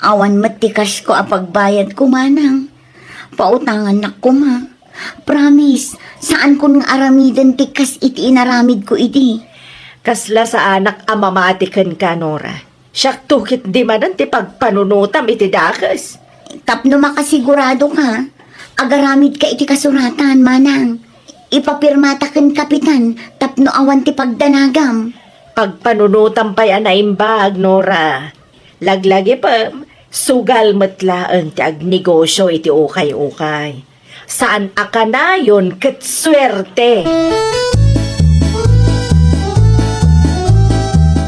Awan met ti cash ko a pagbayad ko, Manang. Pautangannak koma. Promise, saankon nga aramiden ti kas iti inaramid ko idi. Kasla saanak a mamati kenka, Nora. Siakto ketdi manen ti pagpanunotam iti dakes. Tapno makasigurado ka, agaramid ka iti kasuratan, Manang. Ipapirmata ken kapitan tapno awan ti pagdanagam. Pagpanunotam pay a naimbag, Nora. Laglagipem, sugal met laeng ti agnegosyo iti ukay-ukay. Saan a kanayon ket suerte.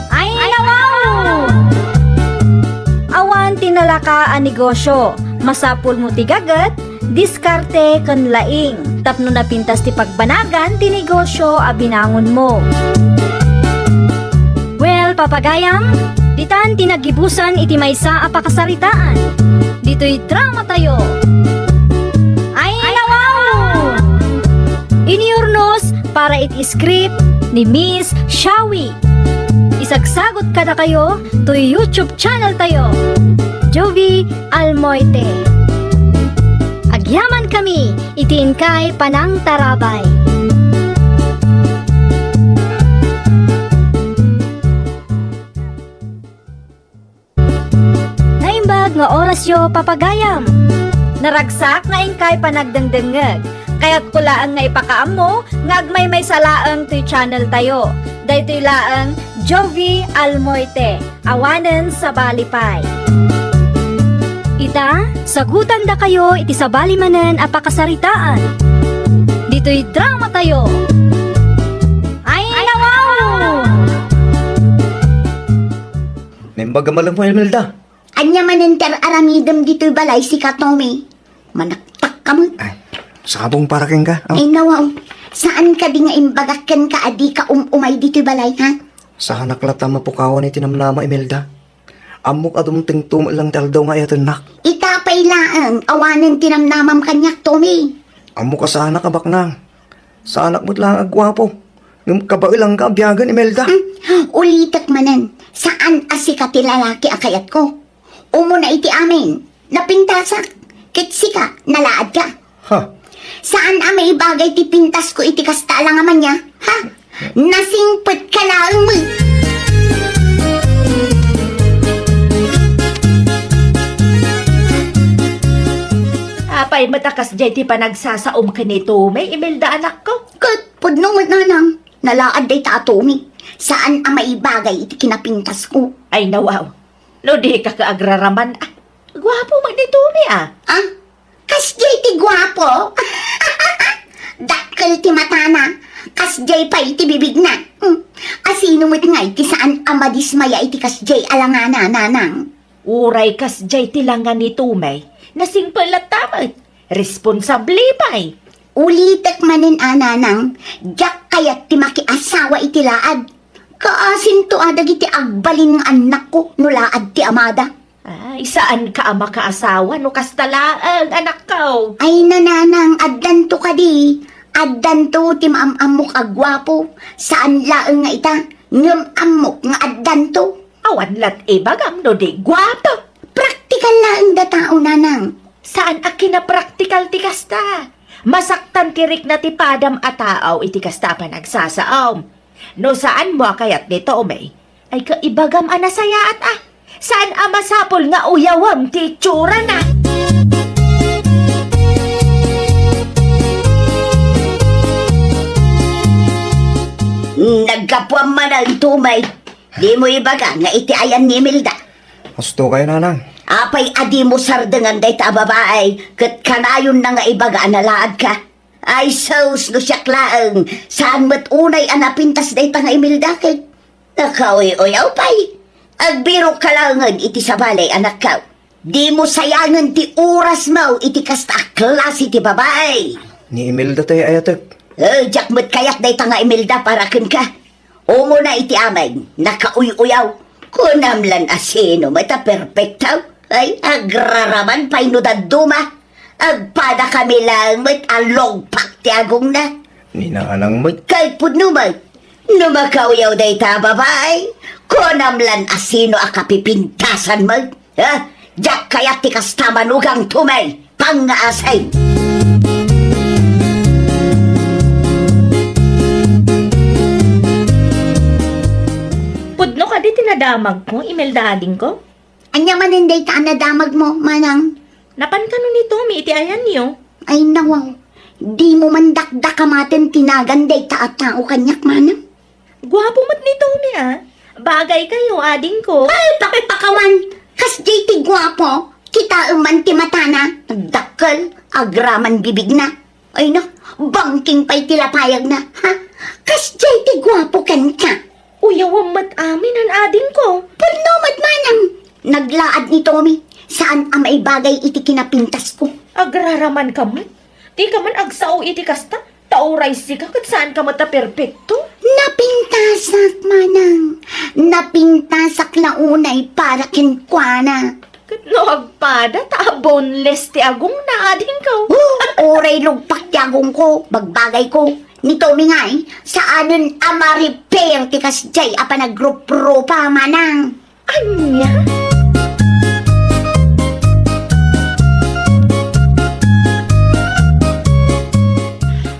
Ay, nawaw! Awan ti nalaka a negosyo. Masapulmo ti gaget, diskarte ken laing tapno napintas ti pagbanagan ti negosyo a binangonmo. Well, papagayam, ditan ti naggibusan iti maysa a pakasaritaan. Ditoy dramatayo. Ay, nawaw! Iniurnos para iti script ni Miss Shawi. Isagsagot kadakayo toy YouTube channel tayo, Jovie Almoite. Agyaman kami iti inkay panangtarabay. Naimbag nga orasyo, papagayam. Naragsak nga inkay panagdengdengngeg. Kayatko laeng nga ipakaammo nga agmaymaysa laeng toy channel tayo. Daytoy laeng Jovie Almoite, awanen sabali pay. Ita, sagutandakayo iti sabali manen a pakasaritaan. Ditoy dramatayo. Ay, nawaw! Naimbag a malem mo, Imelda. Ania manen ti ar-aramidem ditoy balay, sika, Tommy? Manaktak ka met. Ay, sabong para kenka. Oh. Ay, nawaw. Saan kadi nga imbagak kenka a dika um-umay ditoy balay, ha? Saanak latta mapukawan iti namnama, Imelda. Ammok a dumtengto met lang ti aldaw nga ayatennak. Ita pay laeng, awanen ti namnamam kaniak, Tommy. Ammok a saanak a baknang. Saanak met lang a guapo. Ngem kabaelanka a biagen, Imelda. Hmm, ulitek manen, saan a sika ti lalaki a kayatko. Umuna iti amin, napintasak. Ket sika, nalaadka. Ha? Saan a maibagay ti pintasko iti kasta a langamannya? Ha? Nasingpetka laeng met. Ay, matakas jay ti panagsasaom ken ni Tommy, Imelda, anakko. Ket pudno met, nanang, nalaad dayta a Tommy. Saan a maibagay iti kinapintasko. Ay, nawaw. No di ka ka agraraman, ah, guapo met ni Tommy, ah. Ah? Kasjay ti guapo? Dakkel ti matana. Kasjay pay ti bibigna. Hmm. Asino met ngay ti saan a madismaya iti kasjay a langana, nanang? Uray kasjay ti langa ni Tommy, nasingpet latta met. Responsable pay. Ulitek manen a, nanang, diak kayat ti makiasawa iti laad. Kaasinto a dagiti agbalin nga annakko no laad ti amada. Ay, saanka a makaasawa no kasta laeng, anakko. Ay, nanang, addanto kadi. Addanto ti maam-ammok a guapo. Saan laeng nga ita, ngem ammok nga addanto. Awan lat ibagam no di guapo. Praktikal laeng da tao, nanang. Saan a kinapraktikal ti kasta? Masaktan ti rikna ti padam a tao iti kasta a panagsasaom. No saanmo a kayat ni Tommy, ay kaibagam a nasayaat, ah. Saan a masapul nga uyawem ti itsurana. Naggapuam manen, Tommy. Dimo ibaga nga iti ayan ni Imelda. Asto kayo, nanang. Apay a dimo sardengan dayta a babae, ket kanayonna nga ibaga a nalaadka? Ay sus, no siak laeng, saan met unay a napintas dayta nga Imelda ket nakauy-uyaw pay. Agbirokka laengen iti sabali, anakko. Dimo sayangen ti orasmo iti kasta a klase ti babae. Ni Imelda tay ayatek. Eh, diak met kayat dayta nga Imelda para kenka. Umuna iti amin, nakauy-uyaw. Kunam lan a sino met a perpekto? Ay, agraraman pay no dadduma. Agpadakami laeng met a lugpak ti agongna. Ni nanang met. Kay pudno met, no makauyaw dayta a babae, kunam lan a sino a kapipintasan met. Ha? Diak kayat ti kasta, manugang Tommy. Pangngaasay. Pudno kadi ti nadamagko, Imelda adingko? Ania manen dayta a nadamagmo, manang? Napan kano ni Tommy iti ayanyo? Ay, nawaw. Dimo man dakdakamaten ti nagan dayta a tao kaniak, manang? Guapo met ni Tommy, ah. Bagay kayo, adingko. Ay, pakpakawan! Kasdiay ti guapo, kitaem man ti matana. Dakkel, agraman bibigna. Ay na, bangking pay ti lapayagna, ha? Kasdiay ti guapo kenka. Uyawam met amin, an adingko. Pudno met manang. Naglaad ni Tommy, saan a maibagay iti kinapintasko. Agraraman ka met. Di ka man agsao iti kasta. Ta uray sika ket saanka met a perpekto. Napintasak, manang. Napintasak la unay para kenkuana. Ket no agpada, ta boneless ti agongna, adingko. Oh, uray lugpak ti agongko, bagbagayko. Ni Tommy ngay, saanen a ma-repair ti kasdiay a panagruprupa, manang. Ania?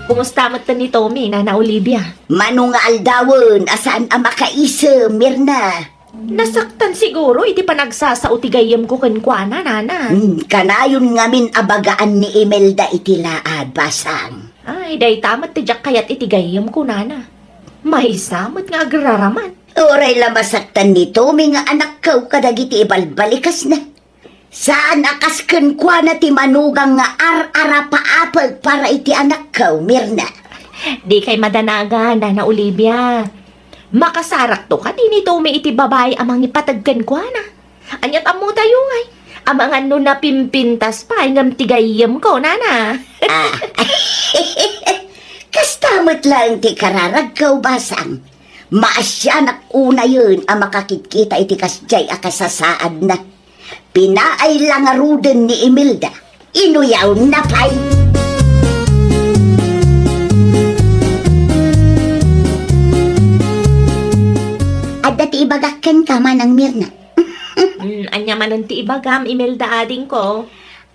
Kumusta met ni Tommy, Nana Olivia? Mano nga aldawen a saan a makaisem, Mirna. Nasaktan siguro iti panagsasao ti gayyemko kenkuana, Nana. Hmm, kanayon ngamin a bagaan ni Imelda iti laad, basang. Ay, dayta met ti diak kayat iti gayyemko, Nana. Maysa met nga agraraman. Uray la masaktan ni Tommy nga anakko kadagiti ibalbalikasna. Saan a kas kenkuana ti manugang nga ar-arapaapek para iti anakko, Mirna. Dikay madanagan, Nana Olivia. Makasarakto kadi ni Tommy iti babai a mangipateg kenkuana. Aniat ammotayo ngay? Amangan no napimpintas pay ngem ti gayyemko, Nana. Ah. Kasta met laeng ti kararagko, basang. Maasianak unayen a makakitkita iti kasdiay a kasasaadna. Pinaay la ngaruden ni Imelda. Inuyawna pay. Adda ti ibagak kenka, Manang Mirna. Mm, ania manen ti ibagam, Imelda adingko?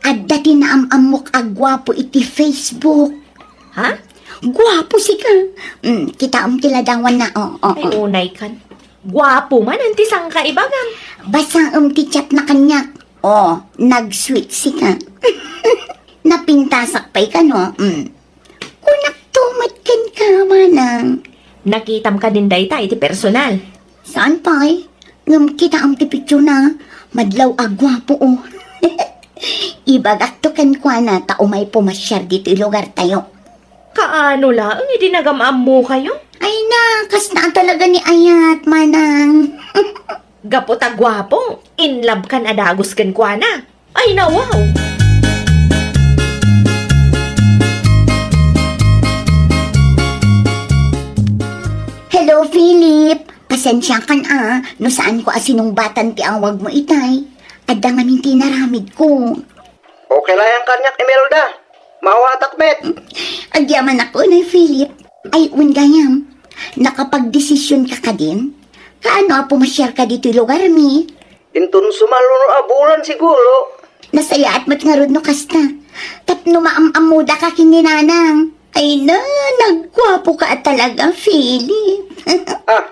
Adda ti naam-ammok a guapo iti Facebook. Ha? Guapo sika. Mm, kitaem ti ladawanna. Oh, oh, Ay, oh. Unay kan. Guapo manen ti sangkaibagam. Basaem ti chatna kaniak. Oh, nag-sweet sika. Napintasak pay kano, mm. Kunakto met kenka, manang. Nakitam kadin dayta iti personal? Saan pay? Ngem kitaem ti picture na, madlaw a guapo, o. Ibagakto kenkuana ta umay pumasiar ditoy lugartayo. Kaano laeng idi nagam-ammokayo? Ay na, kasta talaga ni ayat, manang. Gapu ta guapo, in love kan a dagus kenkuana. Ay, nawaw! Hello, Philip! Pasensiakan a, no saanko a sinungbatan ti awagmo itay. Adda ngamin ti inaramidko. Okay la yan kaniak, Imelda. Maawatak met. Agyamanak unay, Philip. Ay, wen gayam, nakapagdesisionka kadin? Kaano a pumasiarka ditoy lugarmi? Inton sumaluno a bulan siguro. Nasayaat met ngarud no kasta. Tapno maam-ammodaka ken ni Nanang. Ay na, nagguapoka talaga, Philip. Ah.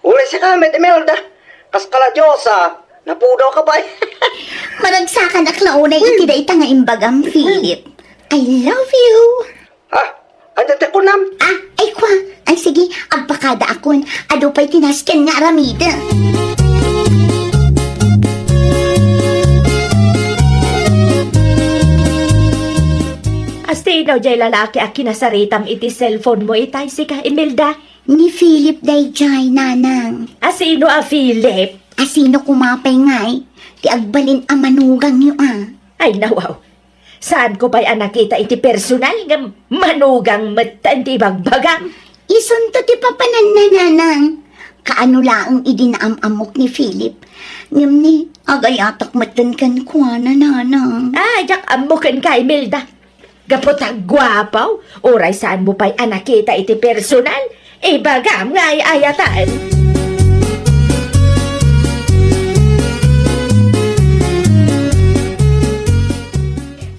Uray sika met, Imelda. Kas kala Diosa, napudawka pay. Maragsakanak la unay iti dayta nga imbagam, Philip. I love you. Ha? Ania ti kunam? Ah, ay kwa. Ay sige, agpakadaakon. Adu pay ti nasken nga aramidek. Asino jay lalaki a kinasaritam iti cellphone mo itay, sika, Imelda? Ni Philip dayjay, Nanang. Asino a Philip? Asino koma pay ngay ti agbalin a manugangyo a? Ay, nawaw. Saanko pay a nakita iti personal ngem manugang metten ti ibagbagam. Isunto ti papananna, Nanang. Kaano laeng idi naam-ammok ni Philip. Ngem ni, agayatak metten kenkuana, Nanang. Ah, diak ammo kenka, Imelda. Gapu ta guapo, uray saanmo pay a nakita iti personal, ibagam nga ay-ayatan.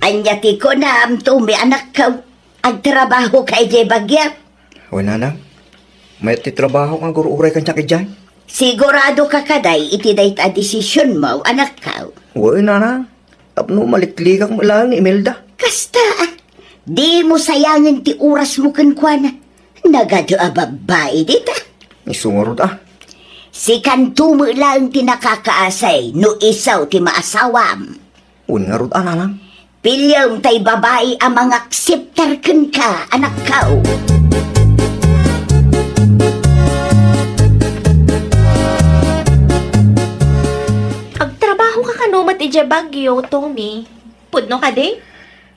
Ania ti kunam, Tommy, anakko? Agtrabahoka idiay Baguio? Wen, Nanang. Mayat ti trabaho nga agur-uray kaniak idiay. Siguradoka kadi iti dayta a desisionmo, anakko? Wen, Nanang. Tapno maliklikak met laeng ni Imelda. Kasta, ah. Dimo sayangen ti orasmo kenkuana. Nagadu a babbai dita. Isu ngarud, ah. Sikanto met laeng ti nakakaasay no isu ti maasawam. Wen ngarud, a, Nanang. Piliem tay babai a mangakseptar kenka, anakko. Agtrabahoka kano met idiay Baguio, Tommy? Pudno kadi?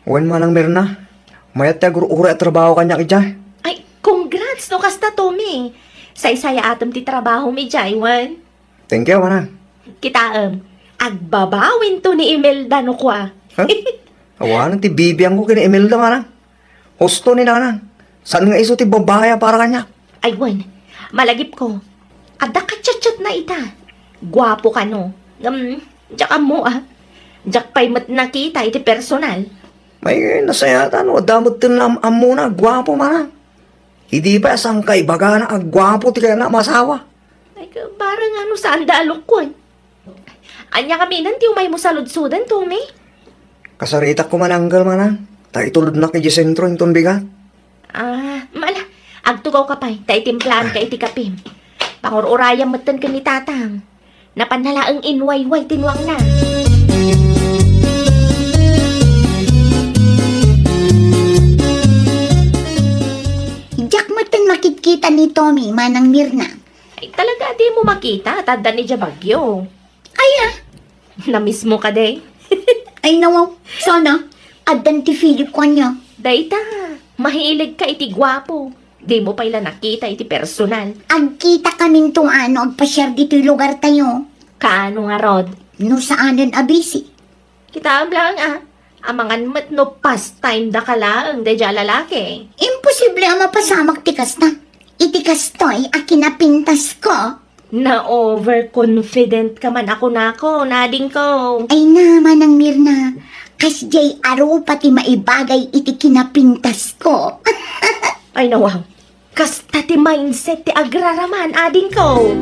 Wen, Manang Mirna. Mayat ti agur-uray a trabaho kaniak idiay. Ay, congrats no kasta, Tommy. Saysayaatem ti trabahom idiay, wen? Thank you, Manang. Kitaem, agbabawinto ni Imelda no kua. Ha? Awanen ti bibiangko ken ni Imelda, Manang. Husto ni Nanang. Saan nga isu ti babbai a para kaniak? Ay, wen. Malagipko. Adda kachatchatna ita. Guapo kano. Ngem, diak ammo, ah. Diak pay met nakita iti personal. Ay, nasayaat no adda metten am-, ammona, guapo, Manang. Idi pay a sangkaibagana a guapo ti kayatna a masawa. Ay, ka-, barang ano, saanda a lukon. Ania ngamin ti umaymo saludsoden, Tommy? Kasaritak koma ni Uncle, Manang. Ta itulodnak idiay sentro inton bigat. Ah, mala, agtugawka pay, ta itimplaanka iti kapim. Pangur-urayam metten ken ni Tatang. Napanna laeng inwayway ti nuangna. Diak metten makitkita ni Tommy, Manang Mirna. Ay, talaga, dimo makita, ta addan idiay Baguio. Ay, ah. Namismo kadi? Ay, nawaw. Sana, addan ti Philip kaniak. Dayta, mahiilegka iti guapo. Dimo pay la nakita iti personal. Agkitakaminto a no agpasiar ditoy lugartayo. Kaano ngarud? No saanen a busy. Kitaem laeng, ah. Amangan met no pastime daka laeng daydiay a lalaki. Imposible a mapasamak ti kasta. Iti kastoy a kinapintasko. Na-overconfident ka man a kunakon, adingko. Ay na, Manang Mirna. Kasdiay a rupa ti maibagay iti kinapintasko. Ay, nawaw. Kasta ti mindset ti agraraman, adingko.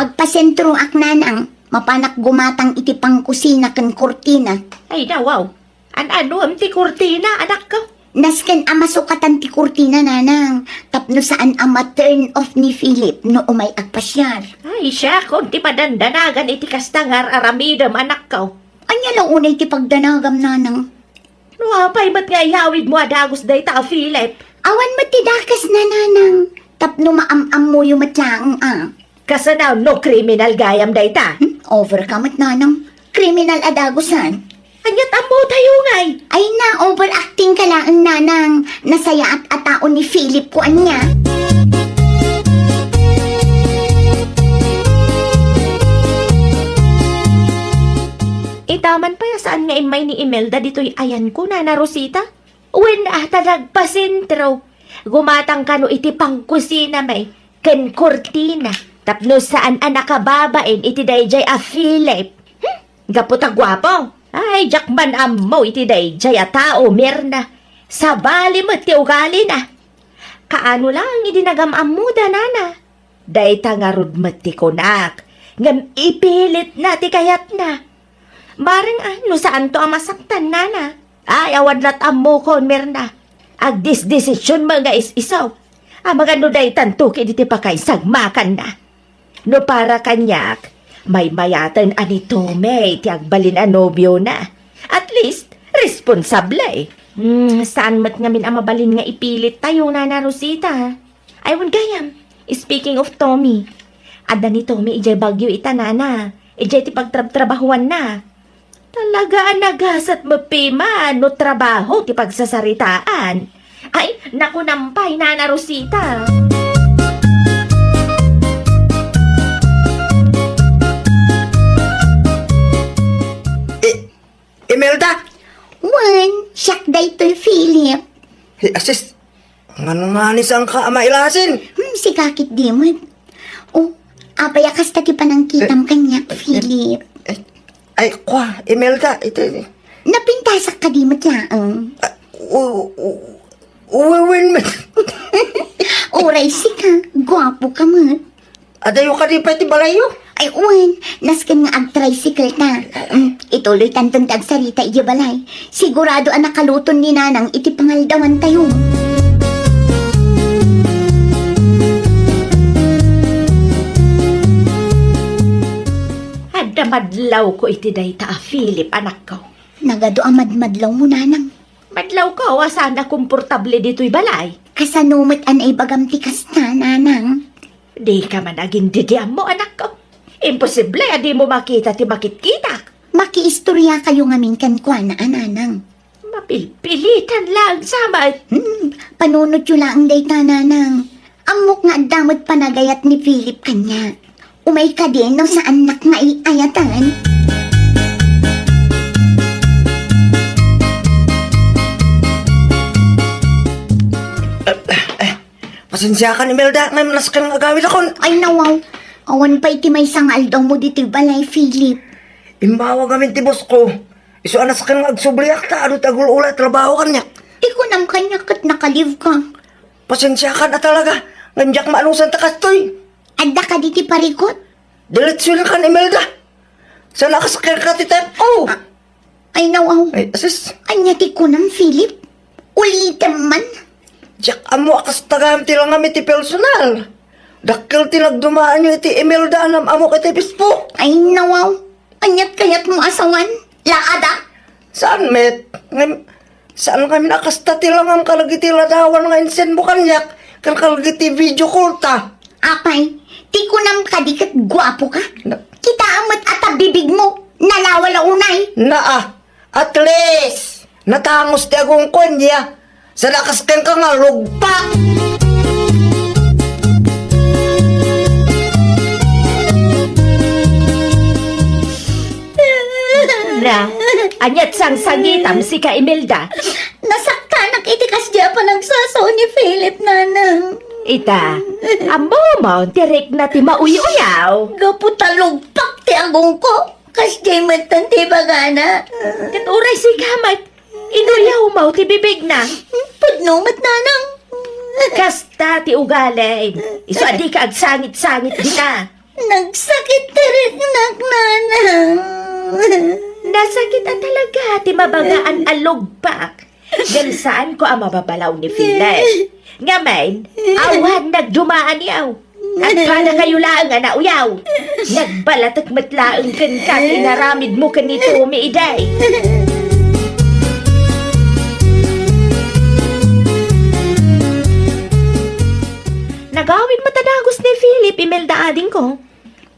Agpasentroak, nanang. Mapanak gumatang iti pangkusina ken kurtina. Ay, nawaw. An-anuem ti kurtina, anakko? Nasken a masukatan ti kurtina, nanang, tapno saan a ma-turn off ni Philip no umay agpasiar. Ay, siakon ti padandanagan iti kasta nga ar-aramidem, anakko. Ania la unay ti pagdanagam, nanang? No apay met nga iyawidmo a dagus dayta a Philip? Awan met ti dakesna, nanang. Tapno maam-ammoyo met laeng a. Kasano no kriminal gayam dayta? Hmm? Over ka met, nanang. Kriminal a dagusan. Ania't ammotayo ngay? Ay na, overacting ka laeng, nanang. Nasayaat a tao ni Philip ko ania. Ita man pay a saan nga immay ni Imelda ditoy ayanko, Nana Rosita? Wen a, ta nagpasentro. Gumatang kano iti pangkusina met ken kurtina tapno saan a nakababain iti daydiay a Philip. Hmm? Gapu ta guapo. Ay, diak man ammo iti daydiay a tao, Mirna. Sabali met ti ugalina. Kaano laeng idi nagam-ammoda, nana? Dayta ngarud met ti kunak, ngem ipilitna ti kayatna. Bareng a, no saanto a masaktan, nana. Ay, awan lat ammokon, Mirna. Agdisdesision met nga is-iso. Amangan no daytanto ket iti pakaisagmakanna. No para kaniak, maymayaten a ni Tommy ti agbalin a nobiona. At least, responsable. Hmm, saan met ngamin a mabalin nga ipilit tayo, Nana Rosita? Ay, wen gayam. Speaking of Tommy, adda ni Tommy idiay Baguio ita, nana. Idiay ti pagtrabtrabahuanna. Talaga a nagasat met pay man no trabaho ti pagsasaritaan. Ay, nakunam pay, Nana Rosita. I-, Imelda! Wen, siak daytoy, Philip. Hey, asis, ngano nga ni saan ka a mailasin? Hmm, sika ket di met. O, apay a kasta ti panangkitam kaniak, Philip? Eh, ay, kwa, Imelda, iti. Napintasak ka di met laeng. Ah, u-, u-, uwiwin met. Uray sika, guapo ka met. Adayo kadi pay ti balayyo? Ay, wen, nasken nga ag-tricycle ta. Mm, ituloy tanton ti agsarita idiay balay. Sigurado a nakaluton ni Nanang iti pangaldawantayo. Adda madlawko iti dayta a Philip, anakko. Nagadu a madmadlawmo, Nanang. Madlawko a saan a komportable ditoy balay. Kasano met a naibagam ti kasta, Nanang? Dika man agin-didiammo, anakko. Imposible a dimo makita ti makitkitak. Makiistoriakayo ngamin kenkuana a nanang. Mapilpilitan laeng sa met. Hmm, panunotyo laeng dayta, nanang. Ammok nga adda met panagayat ni Philip kaniak. Umay kadi no saannak nga iayatan. Pasensiakan, Imelda, ngem nasken nga agawidakon. Ay, nawaw. Awan pay ti maysa nga aldawmo ditoy balay, Philip. Immawag amin ti boss ko. Isu a nasken nga agsubliak ta adu ti agul-ula a trabaho kaniak. Ti kunam kaniak ket naka-leave ka. Pasensiakan a talaga, ngem diak maanusan ta kastoy. Adda kadi ti parikut? Diretso na kan Imelda. Saan a kasakyan ka ti tep-o? Ah, ay, nawaw. Ay, asis. Ania ti kunam, Philip? Ulitem man. Diak ammo a kasta gayam ti langam iti personal. Dakkel ti nagdumaanyo iti Imelda a nam-amok iti Facebook. Ay, nawaw. Ania't kayatmo a sawen? Laada? Saan met? Ngem, saan ngamin a kasta ti langam kadagiti ladawan nga insendmo kaniak, ken kadagiti video call ta. Apay, ti kunam kadi ket guapo ka? Na- Kitaem met a ta bibigmo, nalawa la unay. Naa, at least, natangos ti agongko ania. Saan a kasken ka nga rugpak! Na, ania't sangsangitam, sika, Imelda? Nasaktanak iti kasdi a panagsasao ni Philip, nanang. Ita, ammom ti rikna ti mauy-uyaw. Gapu ta rugpak ti agongko. Kasdiay metten ti ibagana. Ket uray sika met, inuyawmo ti bibigna. Pudno met, nanang. Kasta ti ugalim. Isu a dika agsangit-sangit dita. Nagsakit ti riknak, nanang. Nasakit a talaga ti mabagaan a lugpak. Ngem saanko a mababalaw ni Philip. Ngamin, awan nagdumaaniw. Agpadakayo laeng a nauyaw. Nagbalatek met laeng kenka ti inaramidmo ken ni Tommy idiay. Nagawid met a dagus ni Philip, Imelda, adingko.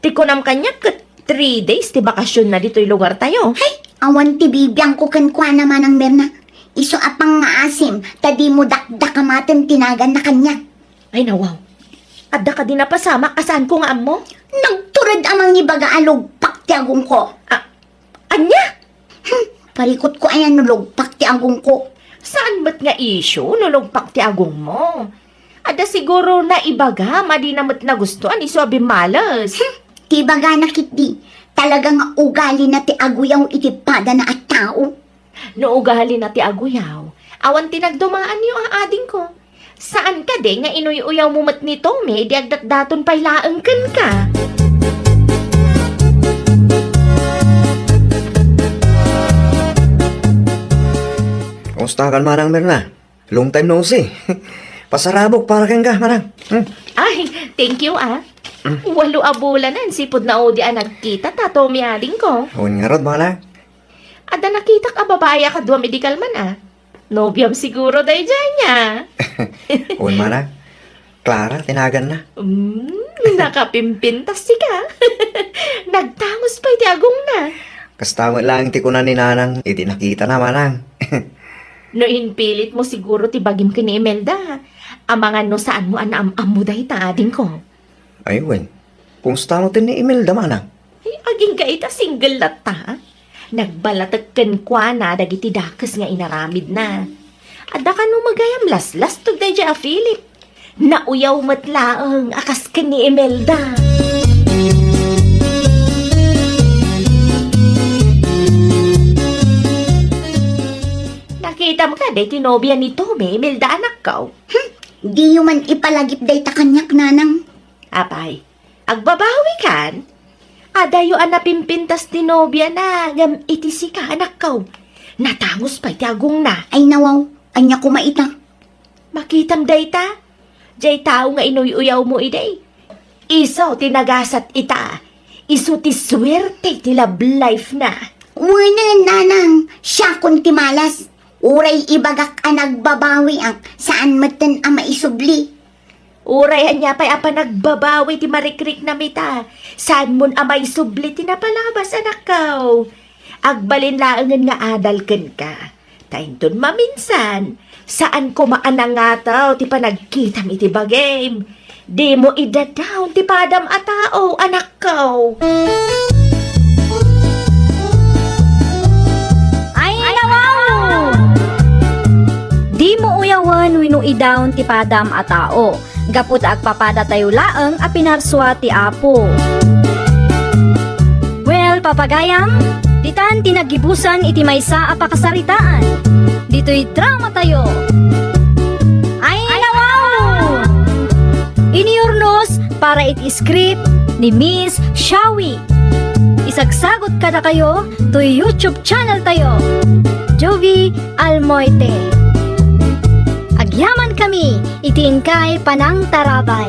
Ti kunam kaniak ket three days ti bakasionna ditoy lugartayo. Hay, awan ti bibiangko kenkuana, Manang Merna. Isu a pangngaasim ta dimo dakdakamaten ti naganna kaniak. Ay, nawaw. Adda kadi napasamak a saanko nga ammo? Nagtured a mangibaga a lugpak ti agongko. A-, ania? Hmm, parikutko aya no lugpak ti agongko. Saan met nga issue no lugpak ti agongmo? Adda siguro naibagam a dina met nagustuan isu a bimmales. Hmm, ti ibagana ketdi, talaga nga ugalina ti aguyaw iti padana a tao. No ugalina ti aguyaw, awan ti nagdumaanyo a adingko. Saan kadi nga inuy-uyawmo met ni Tommy idi agdatdaton pay laeng kenka? Kumustakan, Manang Merna? Long time no see. Pasarabok para kenka, Manang. Hmm. Ay, thank you, ah. Mm. Walo a bulanen sipud naudi a nagkita ta, Tommy, adingko. Wen ngarud, Manang. Adda nakitak a babai a kaduam idi kalman, ah. Nobiam siguro daydiay nia. Wen, Manang. Clara ti naganna. Mm, nakapimpintas sika. Nagtangos pay ti agongna. Kasta met laeng ti kuna ni Nanang iti nakitana, Manang. No impilitmo siguro ti bagim ken ni Imelda, amangan no saanmo a naam-ammo dayta, adingko. Ay, wen. Kumusta met ni Imelda, Manang? Ay, agingga ita single latta. Nagbalatek kenkuana dagiti dakes nga inaramidna. Adda kano magayam laslastog daydiay a Philip. Nauyaw met laeng a kas ken ni Imelda. Nakitam kadi ti nobia ni Tommy, Imelda, anakko? Hmm, diyo man ipalagip dayta kaniak, Nanang. Apay, agbabawikan? Adayo a napimpintas ti nobiana, ngem iti sika, anakko, natangos pay ti agongna. Ay, nawaw, ania koma ita? Makitam dayta? Jay tao nga inuy-uyawmo idi. Isu ti nagasat ita. Isu ti suerte ti love life na. Wen, Nanang, siakon ti malas. Uray ibagak a nagbabawiak, saan metten a maisubli. Uray ania pay a panagbabawi ti marikriknam ita, saanmon a maisubli ti napalabas, anakko. Agbalin laengen nga adal kenka. Ta inton maminsan, saan koma a nangataw ti panagkitam iti bagim. Dimo idadaon ti padam a tao, anakko. Ay, nawaw! Dimo uyawen wenno idaon ti padam a tao, gapu ta agpapadatayo laeng a pinarsua ti Apo. Well, papagayam, ditan ti naggibusan iti maysa a pakasaritaan. Ditoy dramatayo. Ay, nawaw! Inurnos para iti script ni Miss Shawi. Isagsagot kadakayo toy YouTube channel tayo, Jovi Almoite. Agyaman kami iti inkay panangtarabay.